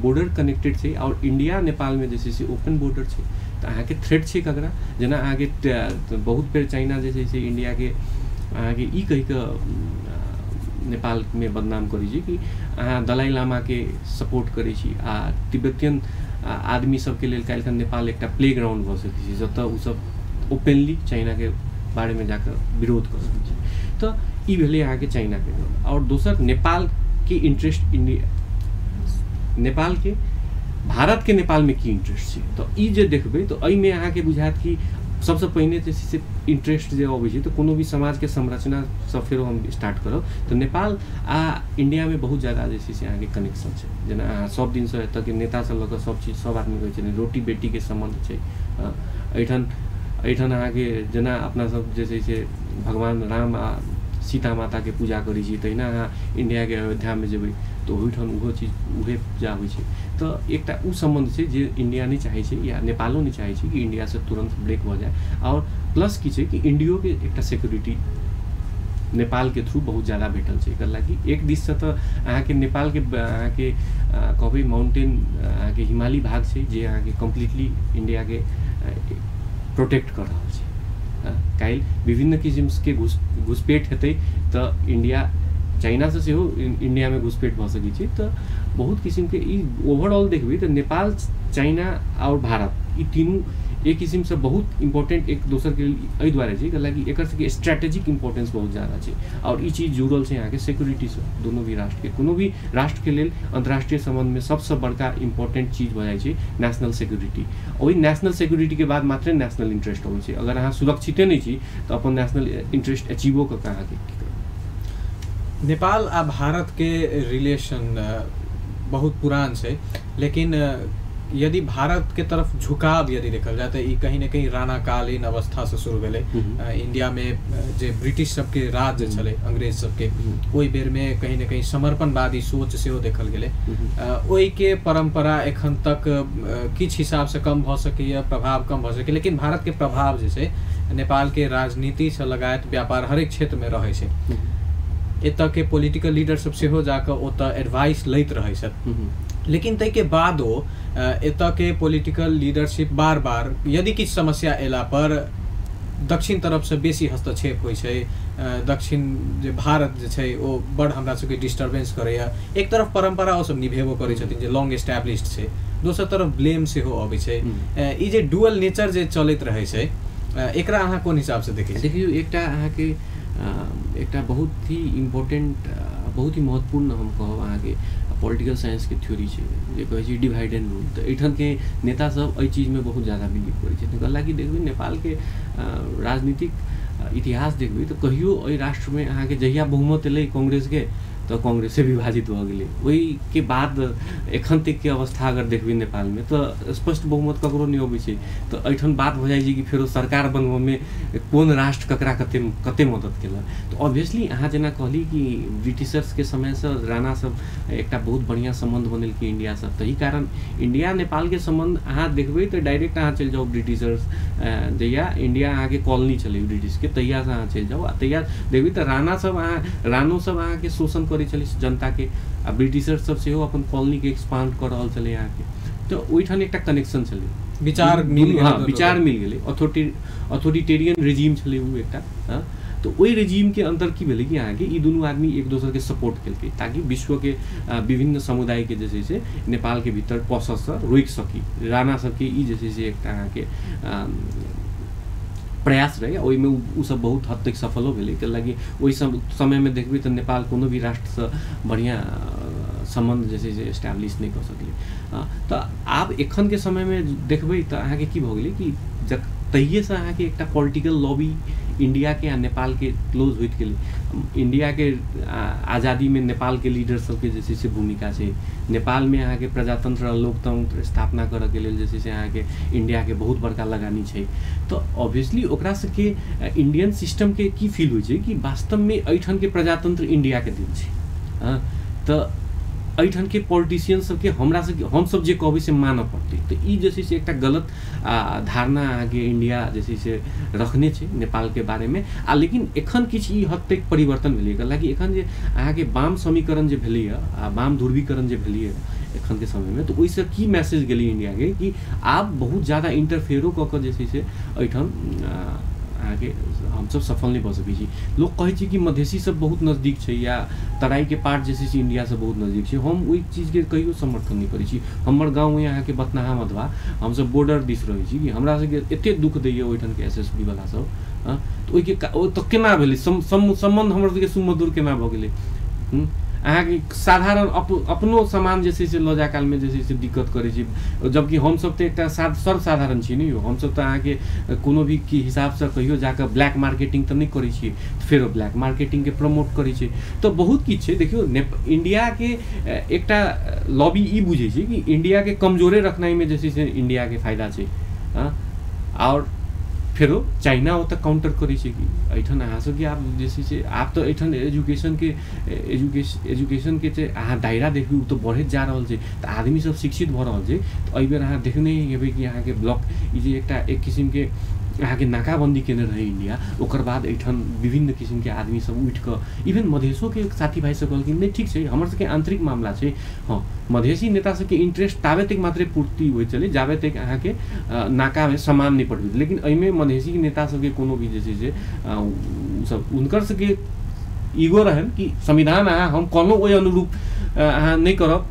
बॉर्डर कनेक्टेड छै आओर इंडिया नेपालमे जे छै से ओपन बॉर्डर छै, तऽ अहाँके थ्रेट छै ककरा? जेना अहाँके बहुत बेर चाइना जे छै से इंडियाके अहाँके ई कहि कऽ नेपालमे बदनाम करै छै कि अहाँ दलाई लामाके सपोर्ट करै छी आ तिब्बतियन आदमी सबके लेल काल्हिखन नेपाल एकटा प्ले ग्राउंड भऽ सकै छै, जतऽ ओसब ओपनली चाइनाके बारेमे जाकऽ विरोध कऽ सकै छै। तऽ ई भेलै अहाँके चाइनाके। आओर दोसर नेपालके इंटरेस्ट, इंडिया नेपालके, भारतके नेपालमे की इंटरेस्ट छै, तऽ ई जे देखबै तऽ एहिमे अहाँके बुझायत कि सबसँ पहिने जे छै से इंटरेस्ट जे अबै छै तऽ कोनो भी समाजके संरचनासँ फेरो हम स्टार्ट करब तऽ नेपाल आ इंडियामे बहुत ज्यादा जे छै से अहाँके कनेक्शन छै। जेना अहाँ सब दिनसँ एतऽके नेतासँ लऽ कऽ सब चीज सब आदमी कहै छै, रोटी बेटीके सम्बन्ध छै। एहिठाम एहिठाम अहाँके जेना अपना सब जे छै से भगवान राम आ सीता माताके पूजा करै छी, तहिना अहाँ इंडियाके अयोध्यामे जेबै तऽ ओहिठाम ओहो चीज उहे पूजा होइ छै। तऽ एकटा ओ सम्बन्ध छै जे इंडिया नहि चाहै छै या नेपालो नहि चाहै छै कि इंडियासँ तुरन्त ब्रेक भऽ जाय। आओर प्लस की छै कि इंडियोके एकटा सिक्योरिटी नेपालके थ्रू बहुत ज्यादा भेटल छै। एकर लागी एक दिससँ तऽ अहाँके नेपालके अहाँके कहबै माउंटेन अहाँके हिमाली भाग छै जे अहाँके कम्प्लीटली इंडियाके प्रोटेक्ट कऽ रहल छै। काल्हि विभिन्न किसिमके घुसपैठ हेतै तऽ इंडिया चाइनासँ सेहो इंडियामे घुसपैठ भऽ सकै छै। तऽ बहुत किसिमके ई ओवरऑल देखबै तऽ नेपाल, चाइना आओर भारत ई तीनू एक किसिमसँ बहुत इम्पोर्टेंट एक दोसरके एहि दुआरे छै कैलाकि एकर सबके स्ट्रेटेजिक इम्पोर्टेंस बहुत ज्यादा छै आओर ई चीज जुड़ल छै अहाँके सिक्योरिटीसँ। दुनू भी राष्ट्रके, कोनो भी राष्ट्रके लेल अन्तर्राष्ट्रीय सम्बन्धमे सबसँ बड़का इम्पोर्टेंट चीज भऽ जाइ छै नेशनल सिक्योरिटी। ओहि नेशनल सिक्योरिटीके बाद मात्रे नेशनल इंट्रेस्ट अबै छै। अगर अहाँ सुरक्षिते नहि छी तऽ अपन नेशनल इंट्रेस्ट अचीवो कऽ के अहाँके की करब। नेपाल आ भारतके रिलेशन बहुत पुरान छै, लेकिन यदि भारत के तरफ झुकाव यदि देखल जाय तऽ ई कहीं ने कहीं राणाकालीन अवस्थासँ शुरू भेलै। इंडियामे जे ब्रिटिश सबके राज जे छलै, अंग्रेज सबके, ओहि बेरमे कहीं ने कहीं समर्पणवादी सोच सेहो देखल गेलै। ओहिके परम्परा एखन तक किछु हिसाबसँ कम भऽ सकैए, प्रभाव कम भऽ सकैए, लेकिन भारतके प्रभाव जे छै नेपालके राजनीतिसँ लगायत व्यापार हरेक क्षेत्रमे रहै छै। एतऽके पॉलिटिकल लीडर सब सेहो जाकऽ ओतऽ एडवाइस लैत रहै छथि, लेकिन ताहिके बादो एतऽके पॉलिटिकल लीडरशिप बार बार यदि किछु समस्या अयला पर दक्षिण तरफसँ बेसी हस्तक्षेप होइ छै। दक्षिण जे भारत जे छै ओ बड़ हमरा सबके डिस्टर्बेंस करैए। एक तरफ परम्परा ओ सब निभेबो करै छथिन जे लॉन्ग एस्टैब्लिश्ड छै, दोसर तरफ ब्लेम सेहो अबै छै। ई जे डुअल नेचर जे चलैत रहै छै, एकरा अहाँ कोन हिसाबसँ देखै छी? देखियौ, एकटा अहाँके एकटा बहुत ही इम्पोर्टेंट, बहुत ही महत्वपूर्ण हम कहब अहाँके पॉलिटिकल साइंसके थ्योरी छै जे कहै छै डिवाइड एंड रूल। तऽ एहिठामके नेता सब एहि चीजमे बहुत ज्यादा बिलीव करै छथिन। हालाँकि देखबै नेपालके राजनीतिक इतिहास देखबै तऽ कहियो एहि राष्ट्रमे अहाँके जहिया बहुमत एलै कांग्रेसके तऽ कांग्रेसे विभाजित भऽ गेलै। ओहिके बाद एखन तकके अवस्था अगर देखबै नेपालमे तऽ स्पष्ट बहुमत ककरो नहि अबै छै। तऽ एहिठाम बात भऽ जाइ छै कि फेरो सरकार बनबऽमे कोन राष्ट्र ककरा कते कते मदद केलक। तऽ ऑब्वियसली अहाँ जेना कहली कि ब्रिटिशर्सके समयसँ राणा सब एकटा बहुत बढ़िआँ सम्बन्ध बनेलकै इंडियासँ, ताहि कारण इंडिया नेपालके सम्बन्ध अहाँ देखबै तऽ डायरेक्ट अहाँ चलि जाउ ब्रिटिशर्स जहिया इंडिया अहाँके कॉलोनी छलै ब्रिटिशके तहियासँ अहाँ चलि जाउ आ तहिया देखबै तऽ राणा सब अहाँ राणो सब अहाँके शोषण करै छलै जनताके आ ब्रिटिशर सब सेहो अपन कॉलोनीके एक्सपांड कऽ रहल छलै अहाँके। तऽ ओहिठाम एकटा कनेक्शन छलै, विचार मिल गेलै, हाँ विचार मिल गेलै। अथॉरिटेरियन रिजीम छलै ओ एकटा। हाँ, तऽ ओहि रिजीमके अंतर की भेलै कि अहाँके ई दुनू आदमी एक दोसरके सपोर्ट केलकै ताकि विश्वके विभिन्न समुदायके जे छै से नेपालके भीतर पससँ रोकि सकी। राणा सबके ई जे छै से एकटा अहाँके प्रयास रहै। ओहिमे ओ सब बहुत हद तक सफलो भेलै। कैलाकि ओहि समयमे देखबै तऽ नेपाल कोनो भी राष्ट्रसँ बढ़िआँ सम्बन्ध जे छै से एस्टैब्लिश नहि कऽ सकलै। तऽ आब एखनके समयमे देखबै तऽ अहाँके की भऽ गेलै कि तहिएसँ अहाँके एकटा पॉलिटिकल लॉबी इंडियाके आ नेपालके क्लोज होइत गेलै। इंडियाके आज़ादीमे नेपालके लीडर सबके जे छै से भूमिका छै। नेपालमे अहाँके प्रजातंत्र आ लोकतंत्र स्थापना करऽके लेल जे छै से अहाँके इंडियाके बहुत बड़का लगानी छै। तऽ ऑब्वियसली ओकरा सबके इंडियन सिस्टमके की फील होइ छै कि वास्तवमे एहिठामके प्रजातंत्र इंडियाके देन छै। हाँ, तऽ एहिठामके पॉलिटिशियन सबके हमरा सबके हमसब जे कहबै से मानऽ पड़तै। तऽ ई जे छै से एकटा गलत धारणा अहाँके इंडिया जे छै से रखने छै नेपालके बारेमे। आ लेकिन एखन किछु ई हद तक परिवर्तन भेलै। हालाँकि एखन जे अहाँके वाम समीकरण जे भेलैए आ वाम ध्रुवीकरण जे भेलैए एखनके समयमे, तऽ ओहिसँ की मैसेज गेलै इंडियाके कि आब बहुत ज्यादा इंटरफेयरो कऽ कऽ जे छै से एहिठाम अहाँके हमसब सफल नहि भऽ सकै छी। लोक कहै छै कि मधेसी सब बहुत नजदीक छै या तराईके पार्ट जे छै से इंडियासँ बहुत नजदीक छै। हम ओहि चीजके कहियो समर्थन नहि करै छी। हमर गाँव अइ अहाँके बथनाहा मधवा, हमसब बॉर्डर दिस रहै छी कि हमरा सबके एतेक दुःख दैए ओहिठामके SSB वला सब। तऽ ओहिके ओ तऽ केना भेलै सम्बन्ध हमर सबके सुमधुर केना भऽ गेलै? अहाँके साधारण अपनो सामान जे छै से लऽ जाय कालमे जे छै से दिक्कत करै छै, जबकि हमसब तऽ एकटा सर्वसाधारण छी ने यौ। हमसब तऽ अहाँके कोनो भी की हिसाबसँ कहियो जाकऽ ब्लैक मार्केटिंग तऽ नहि करै छियै, फेरो ब्लैक मार्केटिंगके प्रमोट करै छै। तऽ बहुत किछु छै। देखियौ, इंडियाके एकटा लॉबी ई बुझै छै कि इंडियाके कमजोरे रखनाइमे जे छै से इंडियाके फायदा छै। आओर फेरो चाइना ओतऽ काउंटर करै छै कि एहिठाम अहाँ सबके आब जे छै से आब तऽ एहिठाम एजुकेशनके एजुकेशनके जे अहाँ दायरा देखबै ओ तऽ बढ़ैत जा रहल छै। तऽ आदमी सब शिक्षित भऽ रहल छै। तऽ एहिबेर अहाँ देखने हेबै कि अहाँके ब्लॉक ई जे एकटा एक किसिमके अहाँके नाकाबन्दी केने रहै इंडिया, ओकर बाद एहिठाम विभिन्न किसिमके आदमी सब उठि कऽ इवन मधेशोके साथी भाइ सब कहलखिन नहि ठीक छै, हमर सबके आंतरिक मामला छै। हँ, मधेशी नेता सबके इंट्रेस्ट ताबे तक मात्रे पूर्ति होइत छलै जाबे तक अहाँके नाकामे सामान नहि पठबैत, लेकिन एहिमे मधेशी नेता सबके कोनो भी जे छै से सब हुनकर सबके ईगो रहनि कि संविधान अहाँ हम कहलहुँ ओहि अनुरूप अहाँ नहि करब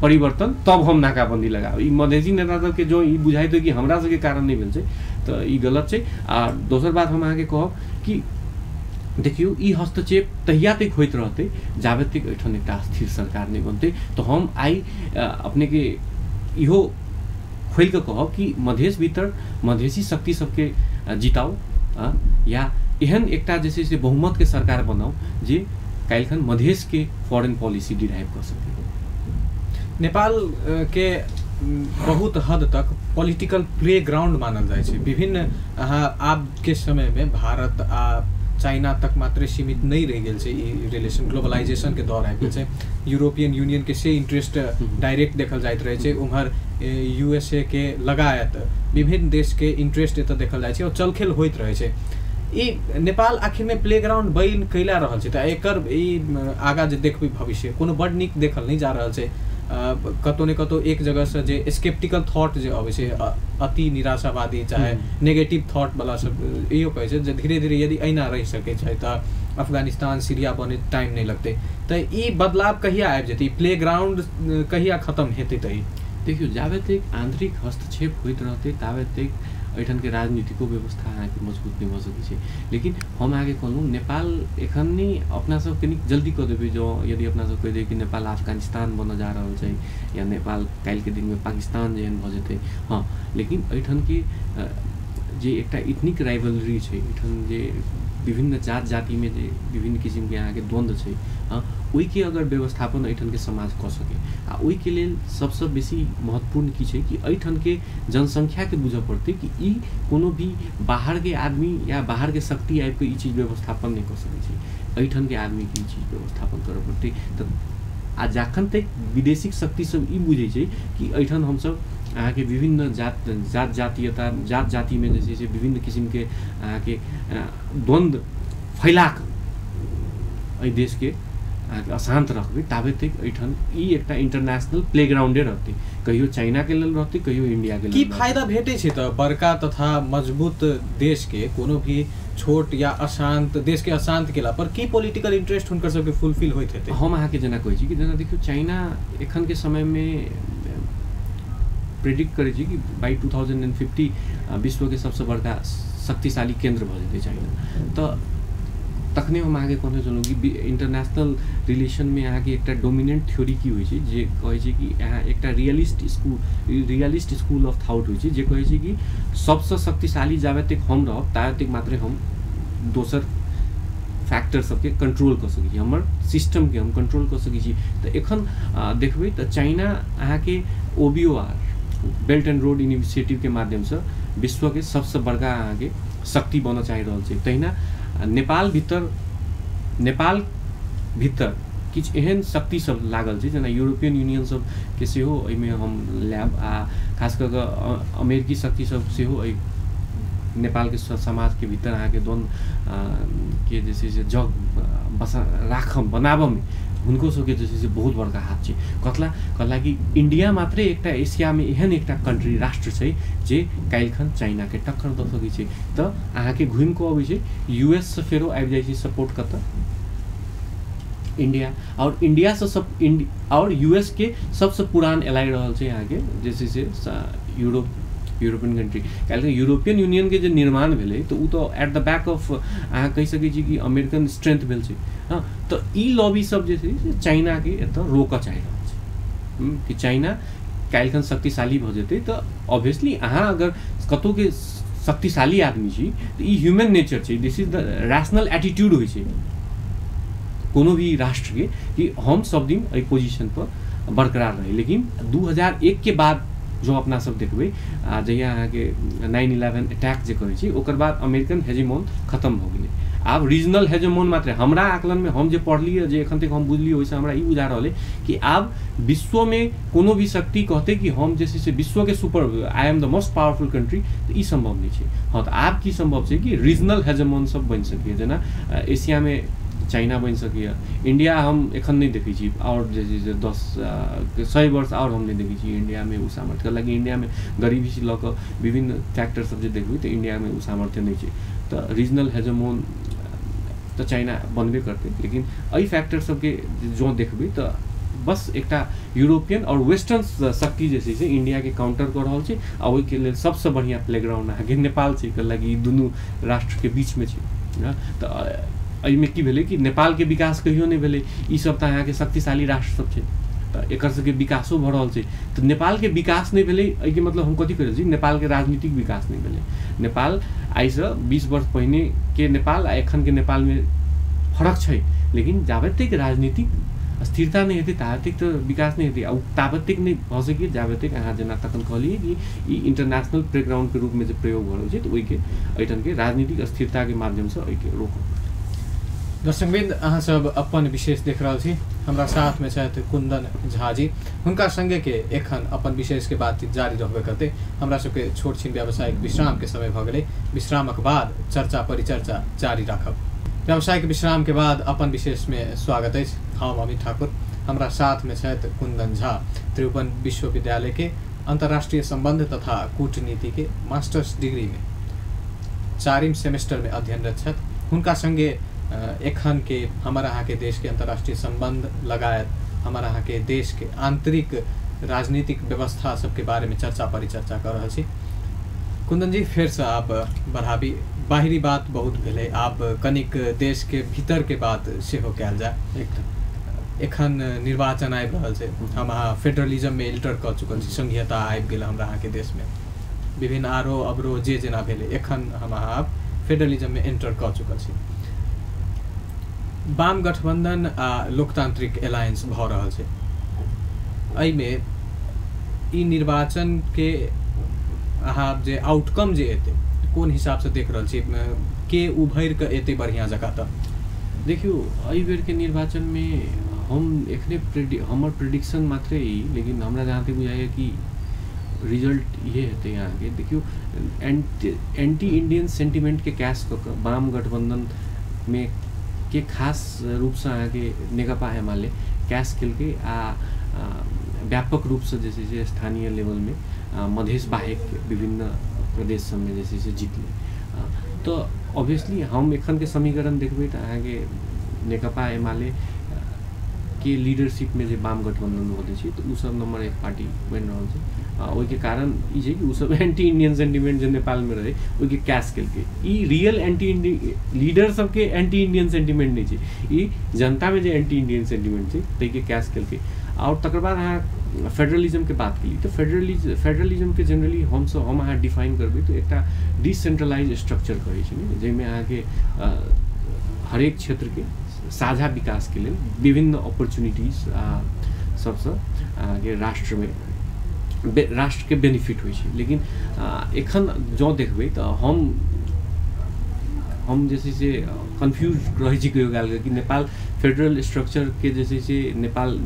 परिवर्तन तब हम नाकाबन्दी लगाब। ई मधेशी नेता सबके जो ई बुझाइत हो कि हमरा सबके कारण नहि भेल छै तऽ ई गलत छै। आ दोसर बात हम अहाँके कहब कि देखियौ ई हस्तक्षेप तहिया तक होइत रहतै जाबे तक एहिठाम एकटा स्थिर सरकार नहि बनतै। तऽ हम आइ अपनेके इहो खोलि कऽ कहब कि मधेश भीतर मधेशी शक्ति सबके जिताउ या एहन एकटा जे छै से बहुमतके सरकार बनाउ जे काल्हिखन मधेशके फॉरेन पॉलिसी डिराइव कऽ सकै। नेपाल के बहुत हद तक पॉलिटिकल प्ले ग्राउंड मानल जाइ छै। विभिन्न अहाँ आबके समयमे भारत आ चाइना तक मात्रे सीमित नहि रहि गेल छै ई रिलेशन, ग्लोबलाइजेशनके दौर आबि गेल छै। यूरोपियन यूनियनके से इंट्रेस्ट डायरेक्ट देखल जाइत रहै छै, उम्हर यूएसए के लगायत विभिन्न देशके इंट्रेस्ट एतऽ देखल जाइ छै और चलखेल होइत रहै छै। ई नेपाल आखिरमे प्ले ग्राउंड बनि कैला रहल छै, तऽ एकर ई आगाँ जे देखबै भविष्य कोनो बड नीक देखल नहि जा रहल छै। कतौ ने कतौ एक जगहसँ जे स्केप्टिकल थॉट जे अबै छै, अति निराशावादी चाहे नेगेटिव थॉट वाला सब इहो कहै छै जे धीरे धीरे यदि एहिना रहि सकै छै तऽ अफगानिस्तान सीरिया बने टाइम नहि लगतै। तऽ ई बदलाव कहिया आबि जेतै, ई प्ले ग्राउंड कहिया खत्म हेतै? तऽ ई देखियौ जाबे तक आंतरिक हस्तक्षेप होइत रहतै ताबे तक एहिठामके राजनीतिको व्यवस्था अहाँके मजबूत नहि भऽ सकै छै। लेकिन हम अहाँके कहलहुँ नेपाल एखन नहि अपना सब कनिक जल्दी कऽ देबै, जँ यदि अपना सब कहि देबै कि नेपाल अफगानिस्तान बनऽ जा रहल छै या नेपाल काल्हिके दिनमे पाकिस्तान जेहन भऽ जेतै, हँ, लेकिन एहिठामके जे एकटा इथनिक राइवलरी छै, एहिठाम जे विभिन्न जात जातिमे जे विभिन्न किसिमके अहाँके द्वन्द्व छै, हँ, ओहिके अगर व्यवस्थापन एहिठामके समाज कऽ सकै आ ओहिके लेल सबसँ बेसी महत्वपूर्ण की छै कि एहिठामके जनसंख्याके बुझऽ पड़तै कि ई कोनो भी बाहरके आदमी या बाहरके शक्ति आबिकऽ ई चीज व्यवस्थापन नहि कऽ सकै छै, एहिठामके आदमीके ई चीज व्यवस्थापन करऽ पड़तै। तऽ आ जखन तक विदेशी शक्ति सब ई बुझै छै कि एहिठाम हमसब अहाँके विभिन्न जात जात जातीयता जात जातिमे जे छै से विभिन्न किसिमके अहाँके द्वन्द्व फैलाकऽ एहि देशके अहाँके अशान्त रखबै ताबे तक एहिठाम ई एकटा इंटरनेशनल प्लेग्राउंडे रहतै, कहियो चाइनाके लेल रहतै कहियो इंडियाके लेल। की फायदा भेटै छै तऽ बड़का तथा मजबूत देशके कोनो भी छोट या अशान्त देशके अशान्त केला पर की पॉलिटिकल इंट्रेस्ट हुनकर सबके फुलफिल होइत हेतै? हम अहाँके जेना कहै छी कि जेना देखियौ चाइना एखनके समयमे प्रेडिक्ट करै छै कि बाई 2050 विश्वके सबसँ बड़का शक्तिशाली केन्द्र भऽ जेतै चाइना। तऽ तखने हम अहाँके कहने छलहुँ कि इंटरनेशनल रिलेशनमे अहाँके एकटा डोमिनेंट थ्योरी की होइ छै जे कहै छै कि अहाँ एकटा रियलिस्ट स्कूल ऑफ थॉट होइ छै जे कहै छै कि सबसँ शक्तिशाली जाबे तक हम रहब ताबे तक मात्रे हम दोसर फैक्टर सबके कंट्रोल कऽ सकै छी, हमर सिस्टमके हम कंट्रोल कऽ सकै छी। तऽ एखन देखबै तऽ चाइना अहाँके OBOR belt and road इनिशिएटिवके माध्यमसँ विश्वके सबसँ बड़का अहाँके शक्ति बनऽ चाहि रहल छै। तहिना नेपाल भीतर किछु एहन शक्ति सब लागल छै जेना यूरोपियन यूनियन सबके सेहो एहिमे हम लायब आ खास कऽ कऽ अमेरिकी शक्ति सब सेहो एहि नेपालके समाजके भीतर अहाँके द्वन्द्व के जे छै से जग बसा राखब बनाबऽमे हुनको सबके जे छै से बहुत बड़का हाथ छै। कथला कहला कि इंडिया मात्रे एकटा एशियामे एहन एकटा कंट्री राष्ट्र छै जे काल्हिखन चाइनाके टक्कर दऽ सकै छै। तऽ अहाँके घुमि कऽ अबै छै यूएससँ फेरो आबि जाइ छै सपोर्ट कतऽ इंडिया, और इंडियासँ सब और यूएस के सबसँ पुरान एलाइ रहल छै अहाँके जे छै से यूरोपियन कंट्री। काल्हि यूरोपियन यूनियनके जे निर्माण भेलै तऽ ओ तऽ एट the back of अहाँ कहि सकै छी कि अमेरिकन स्ट्रेंथ भेल छै। हँ, तऽ ई लॉबी सब जे छै से चाइनाके एतऽ रोकऽ चाहि रहल छै कि चाइना काल्हिखन शक्तिशाली भऽ जेतै तऽ ऑब्वियसली अहाँ अगर कतहुके शक्तिशाली आदमी छी तऽ ई ह्यूमन नेचर छै, this is the rational attitude होइ छै कोनो भी राष्ट्रके कि हम सब दिन एहि पोजिशनपर बरकरार रही। लेकिन 2001 के बाद जो अपना सब देखबै आ जहिया अहाँके 9/11 अटैक जे कहै छी ओकर बाद अमेरिकन हेजेमोन खत्म भऽ गेलै। आब रीजनल हेजेमोन मात्र हमरा आकलनमे हम जे पढ़लियै जे एखन तक हम बुझलियै ओहिसँ हमरा ई बुझा रहल अइ कि आब विश्वमे कोनो भी शक्ति कहतै कि हम जे छै से विश्वके super I am the most powerful country, तऽ ई सम्भव नहि छै। हँ, तऽ आब की सम्भव छै कि रीजनल हेजेमोन सब बनि सकैए, जेना एशियामे चाइना बनि सकैए, इंडिया हम एखन नहि देखै छी, आओर जे छै से 10-100 वर्ष आओर हम नहि देखै छी इंडियामे ओ सामर्थ्य। हालाँकि इंडियामे गरीबीसँ लऽ कऽ विभिन्न फैक्टर सब जे देखबै तऽ इंडियामे ओ सामर्थ्य नहि छै। तऽ रीजनल हेजेमोन तऽ चाइना बनबे करतै, लेकिन एहि फैक्टर सबके जँ देखबै तऽ बस एकटा यूरोपियन आओर वेस्टर्न शक्ति जे छै से इंडियाके काउंटर कऽ रहल छै आ ओहिके लेल सबसँ बढ़िआँ प्लेग्राउंड अहाँके नेपाल छै, कैलाकि ई दुनू राष्ट्रके बीचमे छै। तऽ एहिमे की भेलै कि नेपालके विकास कहियो नहि भेलै, ई सब तऽ अहाँके शक्तिशाली राष्ट्र सब छै तऽ एकर सबके विकासो भऽ रहल छै। तऽ नेपालके विकास नहि भेलै, एहिके मतलब हम कथी कहि रहल छी, नेपालके राजनीतिक विकास नहि भेलै। नेपाल आइसँ 20 वर्ष पहिनेके नेपाल आ एखनके नेपालमे फरक छै, लेकिन जाबत तक राजनीतिक स्थिरता नहि हेतै ताबत तक तऽ विकास नहि हेतै आ ओ ताबत तक नहि भऽ सकैए जाबत तक अहाँ जेना तखन कहलियै कि ई इंटरनेशनल प्लेग्राउंडके रूपमे जे प्रयोग भऽ रहल छै तऽ ओहिके एहिठामके राजनीतिक स्थिरताके माध्यमसँ एहिके रोकऽ। दर्शकवृंद, अहाँ सब अपन विशेष देख रहल छी, हमरा साथमे छथि कुंदन झा जी, हुनका संगे के एखन अपन विशेष के बातचीत जारी रहबे करतै। हमरा सबके छोट छिन व्यावसायिक विश्राम के समय भऽ गेलै, विश्रामक बाद चर्चा परिचर्चा जारी राखब। व्यावसायिक विश्राम के बाद अपन विशेष में स्वागत अछि। हम अमित ठाकुर, हमरा साथमे छथि कुंदन झा, त्रिभुवन विश्वविद्यालय के अंतर्राष्ट्रीय संबंध तथा कूटनीति के मास्टर्स डिग्री में 4 सेमेस्टर में अध्ययनरत छथि। हुनका संगे एखन के हमर अहाँके देश के अंतर्राष्ट्रीय संबंध लगायत हमर अहाँके देश के आंतरिक राजनीतिक व्यवस्था सबके बारे में चर्चा परिचर्चा कर रहल छी। कुंदन जी, फेर से आप बढ़ाबी, बाहरी बात बहुत भेलै, आब कनिक देश के भीतर के बात सेहो कयल जाय। एकदम एखन निर्वाचन आबि रहल छै, हम अहाँ फेडरलिज्म में एंटर कऽ चुकल छी, संघीयता आबि गेल हमरा अहाँके देश में, विभिन्न आरोह अवरोह जे जेना भेलै, एखन हम अहाँ आब फेडरलिज्म में एंटर कऽ चुकल छी। वाम गठबंधन आ लोकतांत्रिक अलायंस भऽ रहल छै, एहिमे ई निर्वाचन के अहाँ जे आउटकम जे एतै कोन हिसाबसँ देख रहल छी, के उभरि कऽ एतै बढ़िआँ जकाँ? तऽ देखियौ, एहि बेरके निर्वाचनमे हम एखने हमर प्रिडिक्शन मात्रे ई, लेकिन हमरा जहाँ तक बुझाइए कि रिजल्ट इहे हेतै अहाँके। देखियौ, एंटी इंडियन सेंटिमेंटके कैश कऽ कऽ वाम गठबंधनमे के खास रूपसँ अहाँके नेकपा एमाले कैश केलकै आ व्यापक रूपसँ जे छै से स्थानीय लेवलमे मधेश बाहेक विभिन्न प्रदेश सबमे जे छै से जितलै। तऽ ऑब्वियसली हम एखनके समीकरण देखबै तऽ अहाँके नेकपा एमाले के लीडरशिपमे जे वाम गठबंधन होलै छै तऽ ओसब नंबर 1 पार्टी बनि रहल छै। ओहिके कारण ई छै कि ओसब एंटी इंडियन सेंटिमेंट जे नेपालमे रहै ओहिके कैश केलकै। ई रियल एंटी इंडियन लीडर सबके एंटी इंडियन सेंटिमेंट नहि छै, ई जनतामे जे एंटी इंडियन सेंटिमेंट छै ताहिके कैश केलकै। आओर तकर बाद अहाँ फेडरलिज्मके बात केली तऽ फेडरलिज्मके जनरली हम अहाँ डिफाइन करबै तऽ एकटा डिसेंट्रलाइज स्ट्रक्चर कहै छै ने, जाहिमे अहाँके हरेक क्षेत्रके साझा विकासके लेल विभिन्न अपॉर्चुनिटीज सबसँ अहाँके राष्ट्रमे राष्ट्रके बेनिफिट होइ छै। लेकिन एखन जँ देखबै तऽ हम जे छै से कन्फ्यूज रहै छी कहियो कालके कि नेपाल फेडरल स्ट्रक्चरके जे छै से नेपाल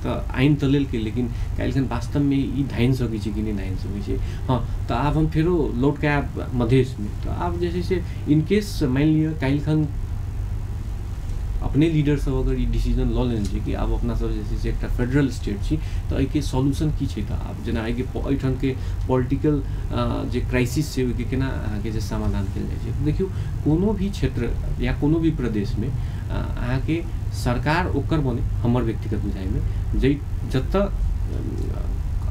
तऽ आइन तऽ लेलकै, लेकिन काल्हिखन वास्तवमे ई धानि सकै छै कि नहि धानि सकै छै। हँ, तऽ आब हम फेरो लौट कऽ आयब मधेशमे, तऽ आब जे छै से इनकेस मानि लिअ काल्हिखन अपने लीडर सब अगर ई डिसीजन लऽ लेने छै कि आब अपना सब जे छै से एकटा फेडरल स्टेट छी, तऽ एहिके सॉल्यूशन की छै? तऽ आब जेना एहिके एहिठामके पॉलिटिकल जे क्राइसिस छै ओहिके केना अहाँके जे समाधान कयल जाइ छै? देखियौ, कोनो भी क्षेत्र या कोनो भी प्रदेशमे अहाँके सरकार ओकर बने, हमर व्यक्तिगत बुझाइमे जे जतऽ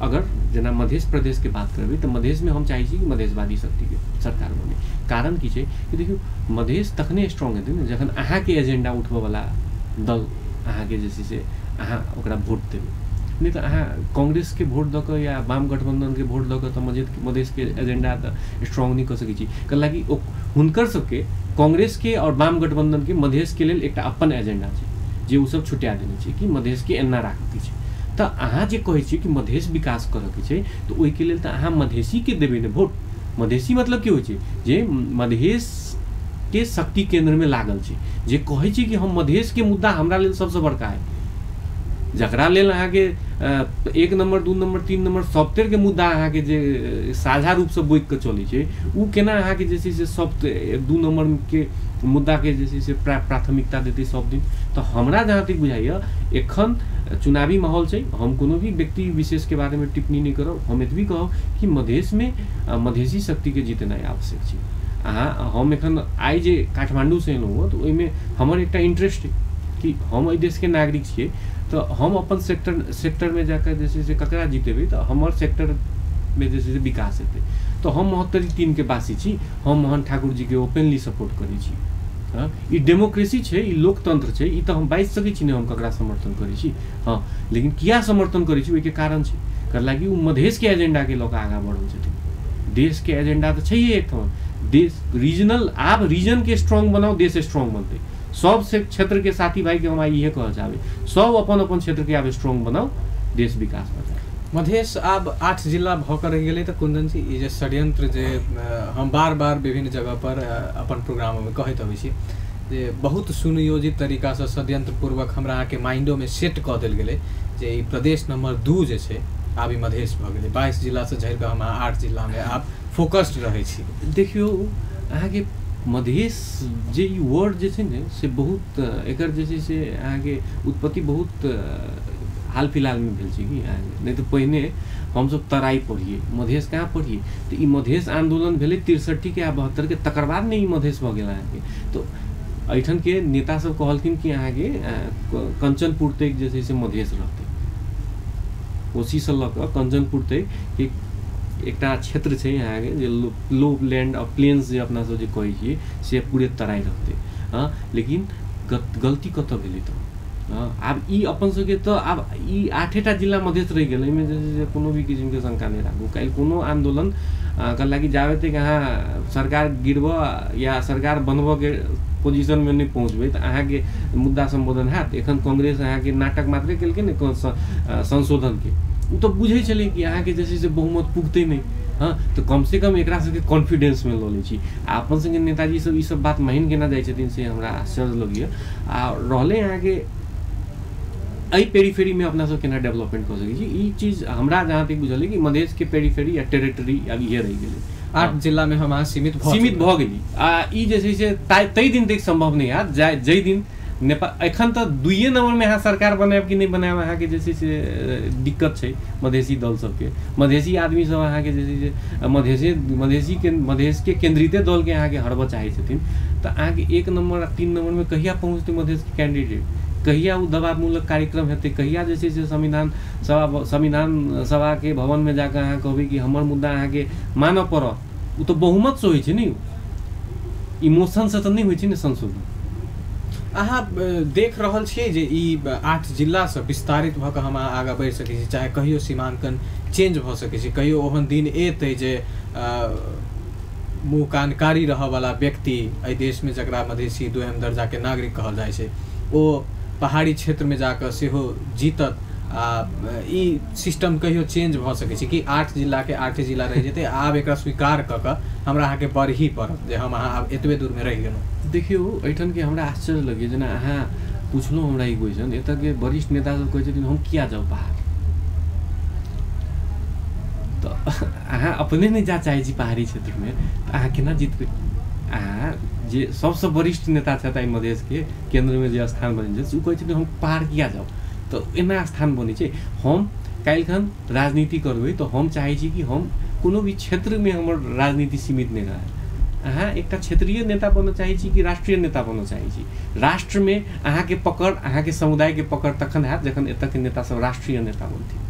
अगर जेना मधेश प्रदेशके बात करबै तऽ मधेशमे हम चाहै छी कि मधेशवादी शक्तिके सरकार बने। कारण की छै कि देखियौ, मधेश तखने स्ट्रॉन्ग हेतै ने जखन अहाँके एजेंडा उठबऽवला दल अहाँके जे छै से अहाँ ओकरा वोट देबै, नहि तऽ अहाँ कांग्रेसके वोट दऽ कऽ या वाम गठबंधनके वोट दऽ कऽ तऽ मधेशके एजेंडा तऽ स्ट्रॉन्ग नहि कऽ सकै छी। कैलाकि हुनकर सबके कांग्रेसके आओर वाम गठबंधनके मधेशके लेल एकटा अपन एजेंडा छै जे ओसब छुटिया देने छै कि मधेशके एना राखऽके छै। तऽ अहाँ जे कहै छियै कि मधेश विकास करऽके छै तऽ ओहिके लेल तऽ अहाँ मधेशीके देबै ने वोट। मधेशी मतलब की होइ छै जे मधेशके शक्ति केन्द्रमे लागल छै, जे कहै छै कि हम मधेशके मुद्दा हमरा लेल सबसँ बड़का है, जकरा लेल अहाँके 1 नम्बर 2 नम्बर 3 नम्बर सॉफ्टवेयरके मुद्दा अहाँके जे साझा रूपसँ बोकि कऽ चलै छै, ओ केना अहाँके जे छै से सब 2 नम्बरके मुद्दाके जे छै से प्राथमिकता देतै सब दिन। तऽ हमरा जहाँ तक बुझाइए एखन चुनावी माहौल छै, हम कोनो भी व्यक्ति विशेषके बारेमे टिप्पणी नहि करब, हम एतबी कहब कि मधेशमे मधेशी शक्तिके जीतनाइ आवश्यक छै। अहाँ हम एखन आइ जे काठमाण्डूसँ एलहुँ हँ तऽ ओहिमे हमर एकटा इंट्रेस्ट कि हम एहि देशके नागरिक छियै, तऽ हम अपन सेक्टरमे जाकऽ जे छै से ककरा जितेबै तऽ हमर सेक्टरमे जे छै से विकास हेतै। तऽ हम महोत्तरी 3 के वासी छी, हम मोहन ठाकुर जीके ओपनली सपोर्ट करै छी। हँ, ई डेमोक्रेसी छै, ई लोकतंत्र छै, ई तऽ हम बाजि सकै छी ने हम ककरा समर्थन करै छी। हँ, लेकिन किया समर्थन करै छी ओहिके कारण छै, कैलाकि ओ मधेशके एजेंडाके लऽ कऽ आगाँ बढ़ल छथिन। देशके एजेंडा तऽ छैहे एकठाम, देश रीजनल, आब रीजनके स्ट्रॉन्ग बनाउ, देश स्ट्रॉन्ग बनतै। सब से क्षेत्रके साथी भाइके हम आइ इहे कहऽ चाहबै, सब अपन अपन क्षेत्रके आब स्ट्रॉन्ग बनाउ, देश विकास बचाउ। मधेश आब 8 जिला भऽ कऽ रहि गेलै। तऽ कुंदन जी, ई जे षड्यंत्र जे हम बार बार विभिन्न जगह पर अपन प्रोग्राममे कहैत अबै छी जे बहुत सुनियोजित तरीकासँ षड्यंत्र पूर्वक हमरा अहाँके माइंडोमे सेट कऽ देल गेलै जे ई प्रदेश नंबर 2 जे छै आब ई मधेश भऽ गेलै। 22 जिलासँ झड़ि कऽ हम 8 जिलामे आब फोकस्ड रहै छी। देखियौ अहाँके मधेश जे ई वर्ड जे छै ने से बहुत एकर जे छै से अहाँके उत्पत्ति बहुत हाल फिलहालमे भेल छै कि अहाँके, नहि तऽ पहिने हमसब तराई पढ़िए, मधेश कहाँ पढ़िए। तऽ ई मधेश आन्दोलन भेलै 63 के आ 72 के, तकर बाद ने ई मधेश भऽ गेल अहाँके। तऽ एहिठामके नेता सब कहलखिन कि अहाँके कंचनपुर तक जे छै से मधेश रहतै, कोसीसँ लऽ कऽ कंचनपुर तक कि एकटा क्षेत्र छै अहाँके जे लो लैंड आ प्लेन्स जे अपना सब जे कहै छियै से पूरे तराई रहतै। हँ, लेकिन गलती कतऽ भेलै तऽ हँ, आब ई अपन सबके तऽ आब ई 8टा जिला मधेश रहि गेल, एहिमे जे छै से कोनो भी किसिमके शंका नहि राखू। काल्हि कोनो आन्दोलन के लागि जाबे तक अहाँ सरकार गिरबऽ या सरकार बनबऽके पोजिशनमे नहि पहुँचबै तऽ अहाँके मुद्दा सम्बोधन हैत। एखन कांग्रेस अहाँके नाटक मात्रे केलकै ने संशोधनके, ओ तऽ बुझै छलै कि अहाँके जे छै से बहुमत पुगतै नहि। हँ, तऽ कमसँ कम एकरा सबके कॉन्फिडेंसमे लऽ लै छी। आ अपन सबके नेताजी सब ई सब बात मानि केना जाइ छथिन से हमरा आश्चर्य लगैए। आ रहलै अहाँके एहि पेरीफेरीमे अपना सब केना डेवलपमेंट कऽ सकै छी, ई चीज हमरा जहाँ तक बुझल कि मधेशके पेरीफेरी या टेरिटरी आब इहे रहि गेलै। 8 जिलामे हम अहाँ सीमित भऽ गेली। आ ई जे छै से ताहि दिन तक सम्भव नहि हैत जाहि दिन नेपाल एखन तऽ 2 नम्बरमे अहाँ सरकार बनायब कि नहि बनायब अहाँके जे छै से दिक्कत छै। मधेशी दल सबके, मधेशी आदमी सब अहाँके जे छै से मधेशके केन्द्रिते दलके अहाँके हरबऽ चाहै छथिन। तऽ अहाँके 1 नम्बर आ 3 नम्बरमे कहिया पहुँचतै मधेशके कैंडिडेट, कहिया ओ दबावमूलक कार्यक्रम हेतै, कहिया जे छै से संविधान सभाके भवनमे जाकऽ अहाँ कहबै कि हमर मुद्दा अहाँके मानऽ पड़त। ओ तऽ बहुमतसँ होइ छै ने, इमोशनसँ तऽ नहि होइ छै ने संशोधन। अहाँ देख रहल छियै जे ई 8 जिलासँ विस्तारित भऽ कऽ हम आगाँ बढ़ि सकै छी, चाहे कहियो सीमांकन चेंज भऽ सकै छै, कहियो ओहन दिन एतै जे मुँह कान कारी रहऽवला व्यक्ति एहि देशमे जकरा मधेशी दोयम दर्जाके नागरिक कहल जाइ छै ओ पहाड़ी क्षेत्रमे जाकऽ सेहो जीतत। आ ई सिस्टम कहियो चेंज भऽ सकै छै कि 8 जिलाके 8 जिला रहि जेतै, आब एकरा स्वीकार कऽ कऽ हमरा अहाँके बढ़ही पड़त जे हम अहाँ आब एतबे दूरमे रहि गेलहुँ। देखियौ एहिठामके हमरा आश्चर्य लगैए, जेना अहाँ पुछलहुँ हमरा ई क्वेश्चन, एतऽके वरिष्ठ नेता सब कहै छथिन हम किया जाउ पहाड़, तऽ अहाँ अपने नहि जा चाहै छी पहाड़ी क्षेत्रमे तऽ अहाँ केना जीतबै। अहाँ जे सबसँ वरिष्ठ नेता छथि एहि मधेशके केन्द्रमे जे स्थान बनै छै ओ कहै छथिन हम पहाड़ किया जाउ, तऽ एना स्थान बनै छै। हम काल्हिखन राजनीति करबै तऽ हम चाहै छी कि हम कोनो भी क्षेत्रमे हमर राजनीति सीमित नहि रहै। अहाँ एकटा क्षेत्रीय नेता बनऽ चाहै छी कि राष्ट्रीय नेता बनऽ चाहै छी? राष्ट्रमे अहाँके पकड़, अहाँके समुदायके पकड़ तखन हैत जखन एतऽके नेता सब राष्ट्रीय नेता बनथिन।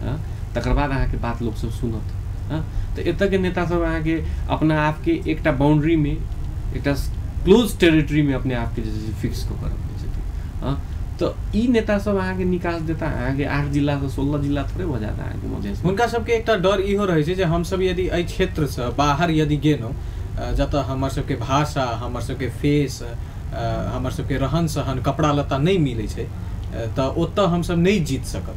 हँ, तकर बाद अहाँके बात लोकसब सुनत। हँ, तऽ एतऽके नेता सब अहाँके अपना आपके एकटा बाउंड्रीमे, एकटा क्लोज टेरिटरीमे अपने आपके जे छै से फिक्स कऽ कऽ रखने छथिन। हँ, तऽ ई नेता सब अहाँके निकास देता, अहाँके 8 जिलासँ 16 जिला थोड़े भऽ जायत अहाँके मधेश। हुनका सबके एकटा डर इहो रहै छै जे हमसब यदि एहि क्षेत्रसँ बाहर यदि गेलहुँ जतऽ हमर सबके भाषा, हमर सबके फेस, हमर सबके रहन सहन, कपड़ा लत्ता नहि मिलै छै तऽ ओतऽ हमसब नहि जीत सकब।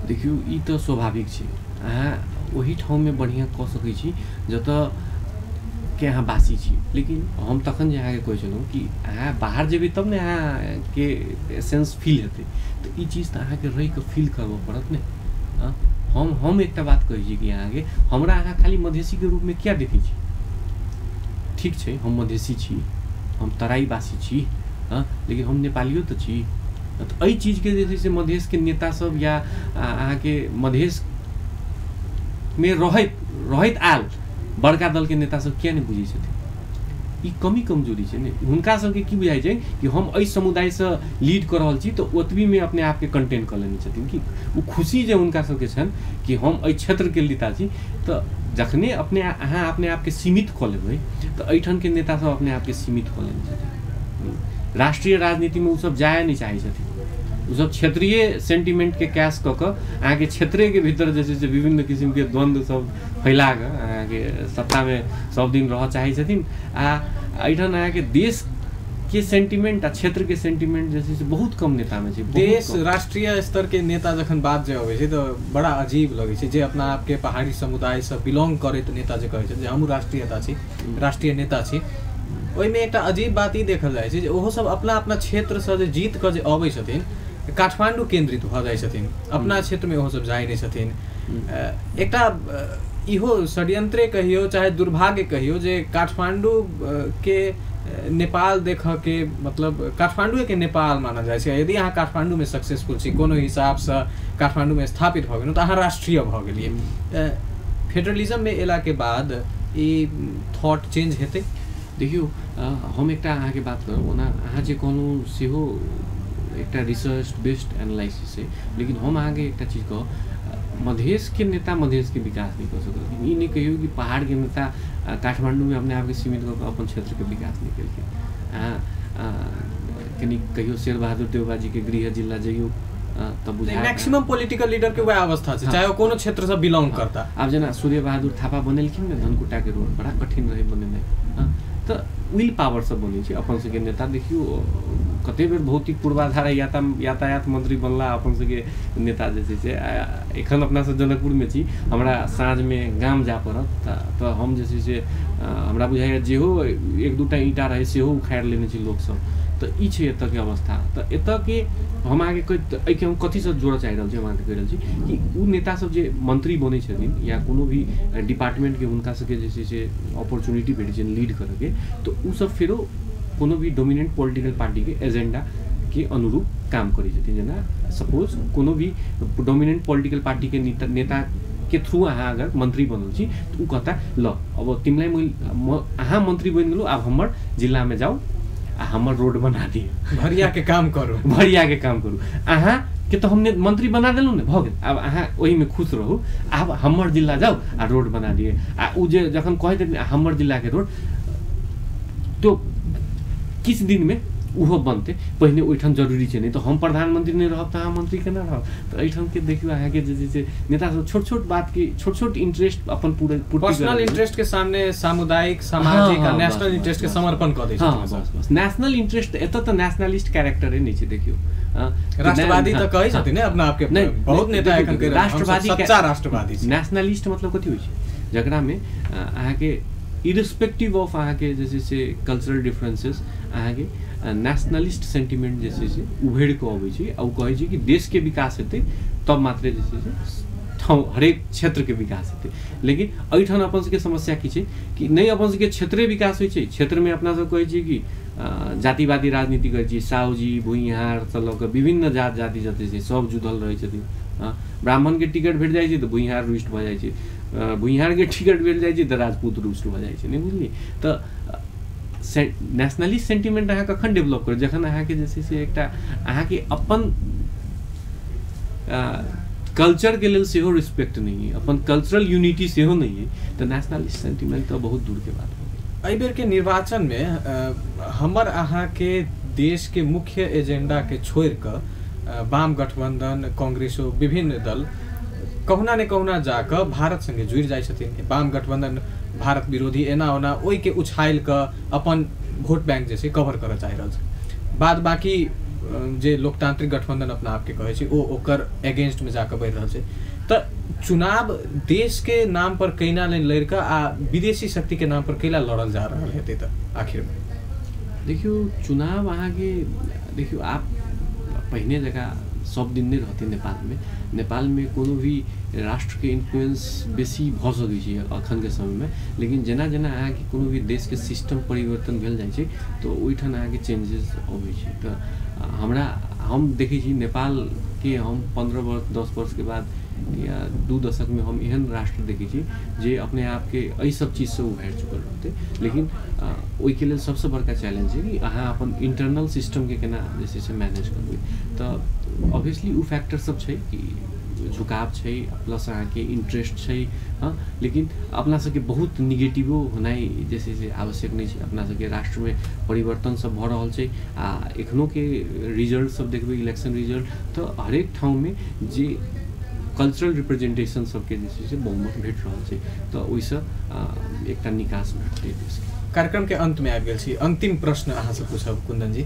देखियौ ई तऽ स्वाभाविक छै, अहाँ ओहि ठाममे बढ़िआँ कऽ सकै छी जतऽ के अहाँ बासी छी। लेकिन हम तखन जे अहाँके कहै छलहुँ कि अहाँ बाहर जेबै तब ने अहाँके एसेंस फील हेतै, तऽ ई चीज तऽ अहाँके रहिकऽ फील करबऽ पड़त ने। हम एकटा बात कहै छी कि अहाँके हमरा अहाँ खाली मधेसीके रूपमे किया देखै छी? ठीक छै, हम मधेसी छी, हम तराईवासी छी, लेकिन हम नेपालियो तऽ छी। तऽ एहि चीजके जे छै से मधेशके नेता सब या अहाँके मधेशमे रहैत रहैत आयल बड़का दलके नेता सब किया नहि बुझै छथिन? ई कमी कमजोरी छै ने। हुनका सबके की बुझाइ छै कि हम एहि समुदायसँ लीड कऽ रहल छी, तऽ ओतबीमे अपने आपके कंटेन कऽ लेने छथिन कि ओ खुशी जे हुनका सबके छनि कि हम एहि क्षेत्रके नेता छी। तऽ जखने अपने अहाँ अपने आपके सीमित कऽ लेबै तऽ एहिठामके नेता सब अपने आपके सीमित कऽ लेने छथिन। राष्ट्रीय राजनीतिमे ओसब जाए नहि चाहै छथिन, ओसब क्षेत्रीय सेंटिमेंटके कैश कऽ कऽ अहाँके क्षेत्रेके भीतर जे छै से विभिन्न किसिमके द्वन्द्व सब फैला कऽ अहाँके सत्तामे सब दिन रहऽ चाहै छथिन। आ एहिठाम अहाँके देशके सेंटिमेंट आ क्षेत्रके सेंटिमेंट जे छै से बहुत कम नेतामे छै। देश राष्ट्रीय स्तरके नेता जखन बात जे अबै छै तऽ बड़ा अजीब लगै छै। जे अपना आपके पहाड़ी समुदायसँ बिलोंग करैत नेता जे कहै छै जे हमहूँ राष्ट्रीयता छी, राष्ट्रीय नेता छी, ओहिमे एकटा अजीब बात ई देखल जाइ छै जे ओहो सब अपना अपना क्षेत्रसँ जे जीत कऽ जे अबै छथिन काठमाण्डू केन्द्रित भऽ जाइ छथिन, अपना क्षेत्रमे ओहो सब जाइ नहि छथिन। एकटा इहो षड्यंत्रे कहियौ चाहे दुर्भाग्य कहियौ जे काठमाण्डू के नेपाल देखऽके मतलब काठमाण्डुएके नेपाल मानल जाइ छै। यदि अहाँ काठमाण्डूमे सक्सेसफुल छी, कोनो हिसाबसँ काठमाण्डूमे स्थापित भऽ गेलहुँ तऽ अहाँ राष्ट्रीय भऽ गेलियै। फेडरलिज्ममे एलाके बाद ई थॉट चेंज हेतै? देखियौ हम एकटा अहाँके बात करब, ओना अहाँ जे कहलहुँ सेहो एकटा रिसर्च बेस्ड एनालिसिस छै, लेकिन हम अहाँके एकटा चीज कहब, मधेशके नेता मधेशके विकास नहि कऽ सकलखिन। ई नहि कहियौ कि पहाड़के नेता काठमाण्डूमे अपने आपके सीमित कऽ कऽ अपन क्षेत्रके विकास नहि केलखिन। अहाँ कनि कहियो शेरबहादुर देउबाजीके गृह जिला जइयौ तऽ बुझायत मैक्सिमम पॉलिटिकल लीडर के वएह अवस्था छै, चाहे वो कोनो क्षेत्र से बिलोंग करता। आब जेना सूर्य बहादुर थापा बनेलखिन ने धनकुटाके रोड, बड़ा कठिन रहै बनेनाइ, तऽ will पावरसँ बनै छै। अपन सबके नेता देखियौ कते बेर भौतिक पूर्वाधार यातायात मंत्री बनला अपन सबके नेता जे छै से। एखन अपना सब जनकपुरमे छी, हमरा साँझमे गाम जाय पड़त तऽ हम जे छै से हमरा बुझाइए जेहो एक दूटा ईंटा रहै सेहो उखाड़ि लेने छै लोकसब। तऽ ई छै एतऽके अवस्था। तऽ एतऽके हम अहाँके एहिके हम कथीसँ जोड़ऽ चाहि रहल छी, हम अहाँके कहि रहल छी कि ओ नेता सब जे मंत्री बनै छथिन या कोनो भी डिपार्टमेंटके हुनका सबके जे छै से अपॉर्चुनिटी भेटै छै लीड करऽके, तऽ ओ सब फेरो कोनो भी डोमिनेंट पॉलिटिकल पार्टीके एजेंडाके अनुरूप काम करै छथिन। जेना सपोज कोनो भी डोमिनेंट पॉलिटिकल पार्टीके नेताके थ्रू अहाँ अगर मंत्री बनल छी तऽ ओ कहता ल अब तिमीलाई म अहाँ मंत्री बनि गेलहुँ, आब हमर जिलामे जाउ आ हमर रोड बना दिअ, भरियाके काम करू, भरियाके काम करू। अहाँ के तऽ हम मंत्री बना देलहुँ ने, भऽ गेल, आब अहाँ ओहिमे खुश रहू, आब हमर जिला जाउ आ रोड बना दिअ। आ ओ जे जखन कहैत हमर जिलाके रोड तो किछु दिनमे ओहो बनतै, पहिने ओहिठाम जरूरी छै, नहि तऽ हम प्रधानमंत्री नहि रहब तऽ अहाँ मंत्री केना रहब? तऽ एहिठामके देखियौ अहाँके जे छै से नेता सब छोट छोट बातके छोट छोट इंटरेस्ट अपन पूरे पर्सनल इंटरेस्ट के सामने सामुदायिक सामाजिक आ नेशनल इंटरेस्ट के समर्पण कऽ दै छै। हँ बस बस नेशनल इंटरेस्ट एतऽ तऽ नेशनलिस्ट कैरेक्टरे नहि छै। देखियौ राष्ट्रवादी तऽ कहै छथिन ने अपना आपके, बहुत नेता एखन कहि रहल राष्ट्रवादी, सच्चा राष्ट्रवादी छै। नेशनलिस्ट मतलब कथी होइ छै? जकरामे अहाँके इरिस्पेक्टिव ऑफ अहाँके जे छै से कल्चरल डिफरेंसेस अहाँके नेशनलिस्ट सेंटिमेंट जे छै से उभरि कऽ अबै छै आ ओ कहै छै कि देशके विकास हेतै तब मात्रे जे छै से ठाउँ हरेक क्षेत्रके विकास हेतै। लेकिन एहिठाम अपन सबके समस्या की छै कि नहि अपन सबके क्षेत्रे विकास होइ छै। क्षेत्रमे अपना सब कहै छियै कि जातिवादी राजनीति करै छी, साहुजी भूइहारसँ लऽ कऽ विभिन्न जात जाति जते छै सब जुड़ल रहै छथिन। ब्राह्मणके टिकट भेट जाइ छै तऽ भूइहार रुष्ट भऽ जाइ छै, भूइहारके टिकट भेट जाइ छै तऽ राजपूत रुष्ट भऽ जाइ छै, नहि बुझलियै? तऽ नेशनलिस्ट सेंटिमेंट अहाँ कखन डेवलप करू? जखन अहाँके जे छै से एकटा अहाँके अपन कल्चरके लेल सेहो रिस्पेक्ट नहि अइ, अपन कल्चरल यूनिटी सेहो नहि अइ, तऽ नेशनलिस्ट सेंटिमेंट तऽ बहुत दूरके बात भऽ गेल। एहि बेरके निर्वाचनमे हमर अहाँके देशके मुख्य एजेंडाके छोड़ि कऽ वाम गठबंधन कांग्रेसो विभिन्न दल कहुना ने कहुना जाकऽ भारत संगे जुड़ि जाइ छथिन। वाम गठबंधन भारत विरोधी एना ओना ओहिके उछालि कऽ अपन वोट बैंक जे छै कवर करऽ चाहि रहल छै। बाद बाकी जे लोकतांत्रिक गठबंधन अपना आपके कहै छै ओ ओकर अगेंस्ट में जाकर बढ़ि रहल छै। तऽ चुनाव देश के नाम पर कैना लड़ि कऽ आ विदेशी शक्ति के नाम पर कैला लड़ल जा रहल हेतै तऽ आखिर में? देखियौ चुनाव अहाँके, देखियौ आप पहिने जकाँ सब दिन नहि रहतै नेपालमे। नेपालमे कोनो भी राष्ट्रके इन्फ्लुएंस बेसी भऽ सकै छै अखनके समयमे, लेकिन जेना जेना अहाँके कोनो भी देशके सिस्टम परिवर्तन भेल जाइ छै तऽ ओहिठाम अहाँके चेंजेस अबै छै। तऽ हम देखै छी नेपालके हम 15 वर्ष 10 वर्षके बाद या 2 दशकमे हम एहन राष्ट्र देखै छी जे अपने आपके एहि सब चीजसँ उभरि चुकल रहतै। लेकिन ओहिके लेल सबसँ बड़का चैलेंज छै कि अहाँ अपन इंटरनल सिस्टमके केना जे छै से मैनेज करबै। तऽ ऑब्वियसली ओ फैक्टर सब छै कि झुकाव छै प्लस अहाँके इंट्रेस्ट छै, हँ, लेकिन अपना सबके बहुत निगेटिवो होनाइ जे छै से आवश्यक नहि छै। अपना सबके राष्ट्रमे परिवर्तन सब भऽ रहल छै आ एखनोके रिजल्ट सब देखबै, इलेक्शन रिजल्ट, तऽ हरेक ठाउँमे जे कल्चरल रिप्रेजेंटेशन सबके जे छै से बहुमत भेट रहल छै, तऽ ओहिसँ एकटा निकास भेटतै देशके। कार्यक्रम के अंत में आबि गेल छी। अंतिम प्रश्न अहाँसँ पूछब कुंदन जी,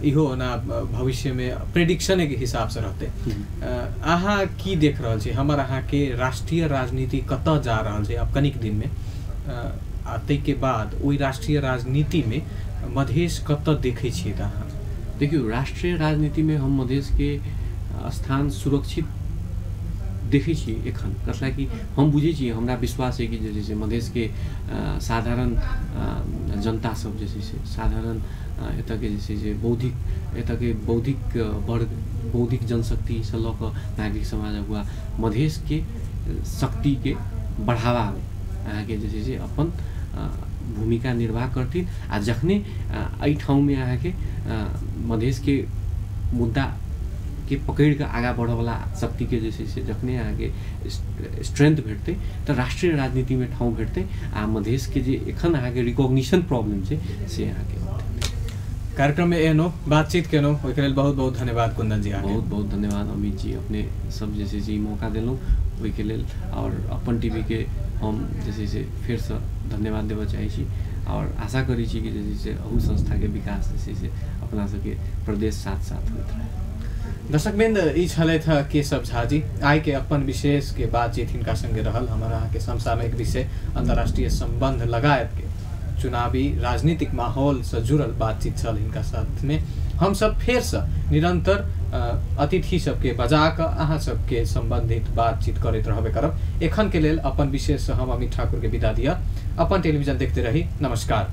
इहो ओना भविष्यमे प्रेडिक्शनके हिसाबसँ रहतै। अहाँ की देख रहल छी हमर अहाँके राष्ट्रीय राजनीति कतऽ जा रहल छै आब कनिक दिनमे, आ ताहिके बाद ओहि राष्ट्रीय राजनीतिमे मधेश कतऽ देखै छियै तऽ अहाँ? देखियौ राष्ट्रीय राजनीतिमे हम मधेशके स्थान सुरक्षित देखै छियै एखन, कसला कि हम बुझै छियै, हमरा विश्वास है कि जे छै से मधेशके साधारण जनता सब जे छै से साधारण एतऽके जे छै से बौद्धिक, एतऽके बौद्धिक वर्ग, बौद्धिक जनशक्तिसँ लऽ कऽ नागरिक समाज अगुआ मधेशके शक्तिके बढ़ावा अहाँके जे छै से अपन भूमिका निर्वाह करथिन। आ जखने एहि ठाउँमे अहाँके मधेशके मुद्दा के पकड़ि कऽ आगाँ बढ़ऽवला शक्तिके जे छै से जखने अहाँके स्ट्रेंथ भेटतै तऽ राष्ट्रीय राजनीतिमे ठाउँ भेटतै आ मधेशके जे एखन अहाँके रिकॉग्निशन प्रॉब्लम छै से अहाँके औतै। कार्यक्रममे एहनो बातचीत केलहुँ ओहिके लेल बहुत बहुत धन्यवाद कुंदन जी। बहुत बहुत धन्यवाद अमित जी, अपने सब जे छै से ई मौका देलहुँ ओहिके लेल, आओर अपन टीवीके हम जे छै से फेरसँ धन्यवाद देबऽ चाहै छी आओर आशा करै छी कि जे छै से अहू संस्थाके विकास जे छै से अपना सबके प्रदेश साथ साथ होइत रहै। दर्शकवृंद, ई छलथि हँ केशव झा जी। आइ के अपन विशेष के बातचीत हिनका संगे रहल। हमर अहाँके समसामयिक विषय अंतर्राष्ट्रीय संबंध लगायत के चुनावी राजनीतिक माहौल से जुड़ल बातचीत छल हिनका साथ में। हम सब फेरसँ निरंतर अतिथि सबके बजा कऽ अहाँ सबके संबंधित बातचीत करैत रहबे करब। एखन के लेल अपन विशेष हम अमित ठाकुर के विदा दिअ। अपन टेलीविजन देखते रही। नमस्कार।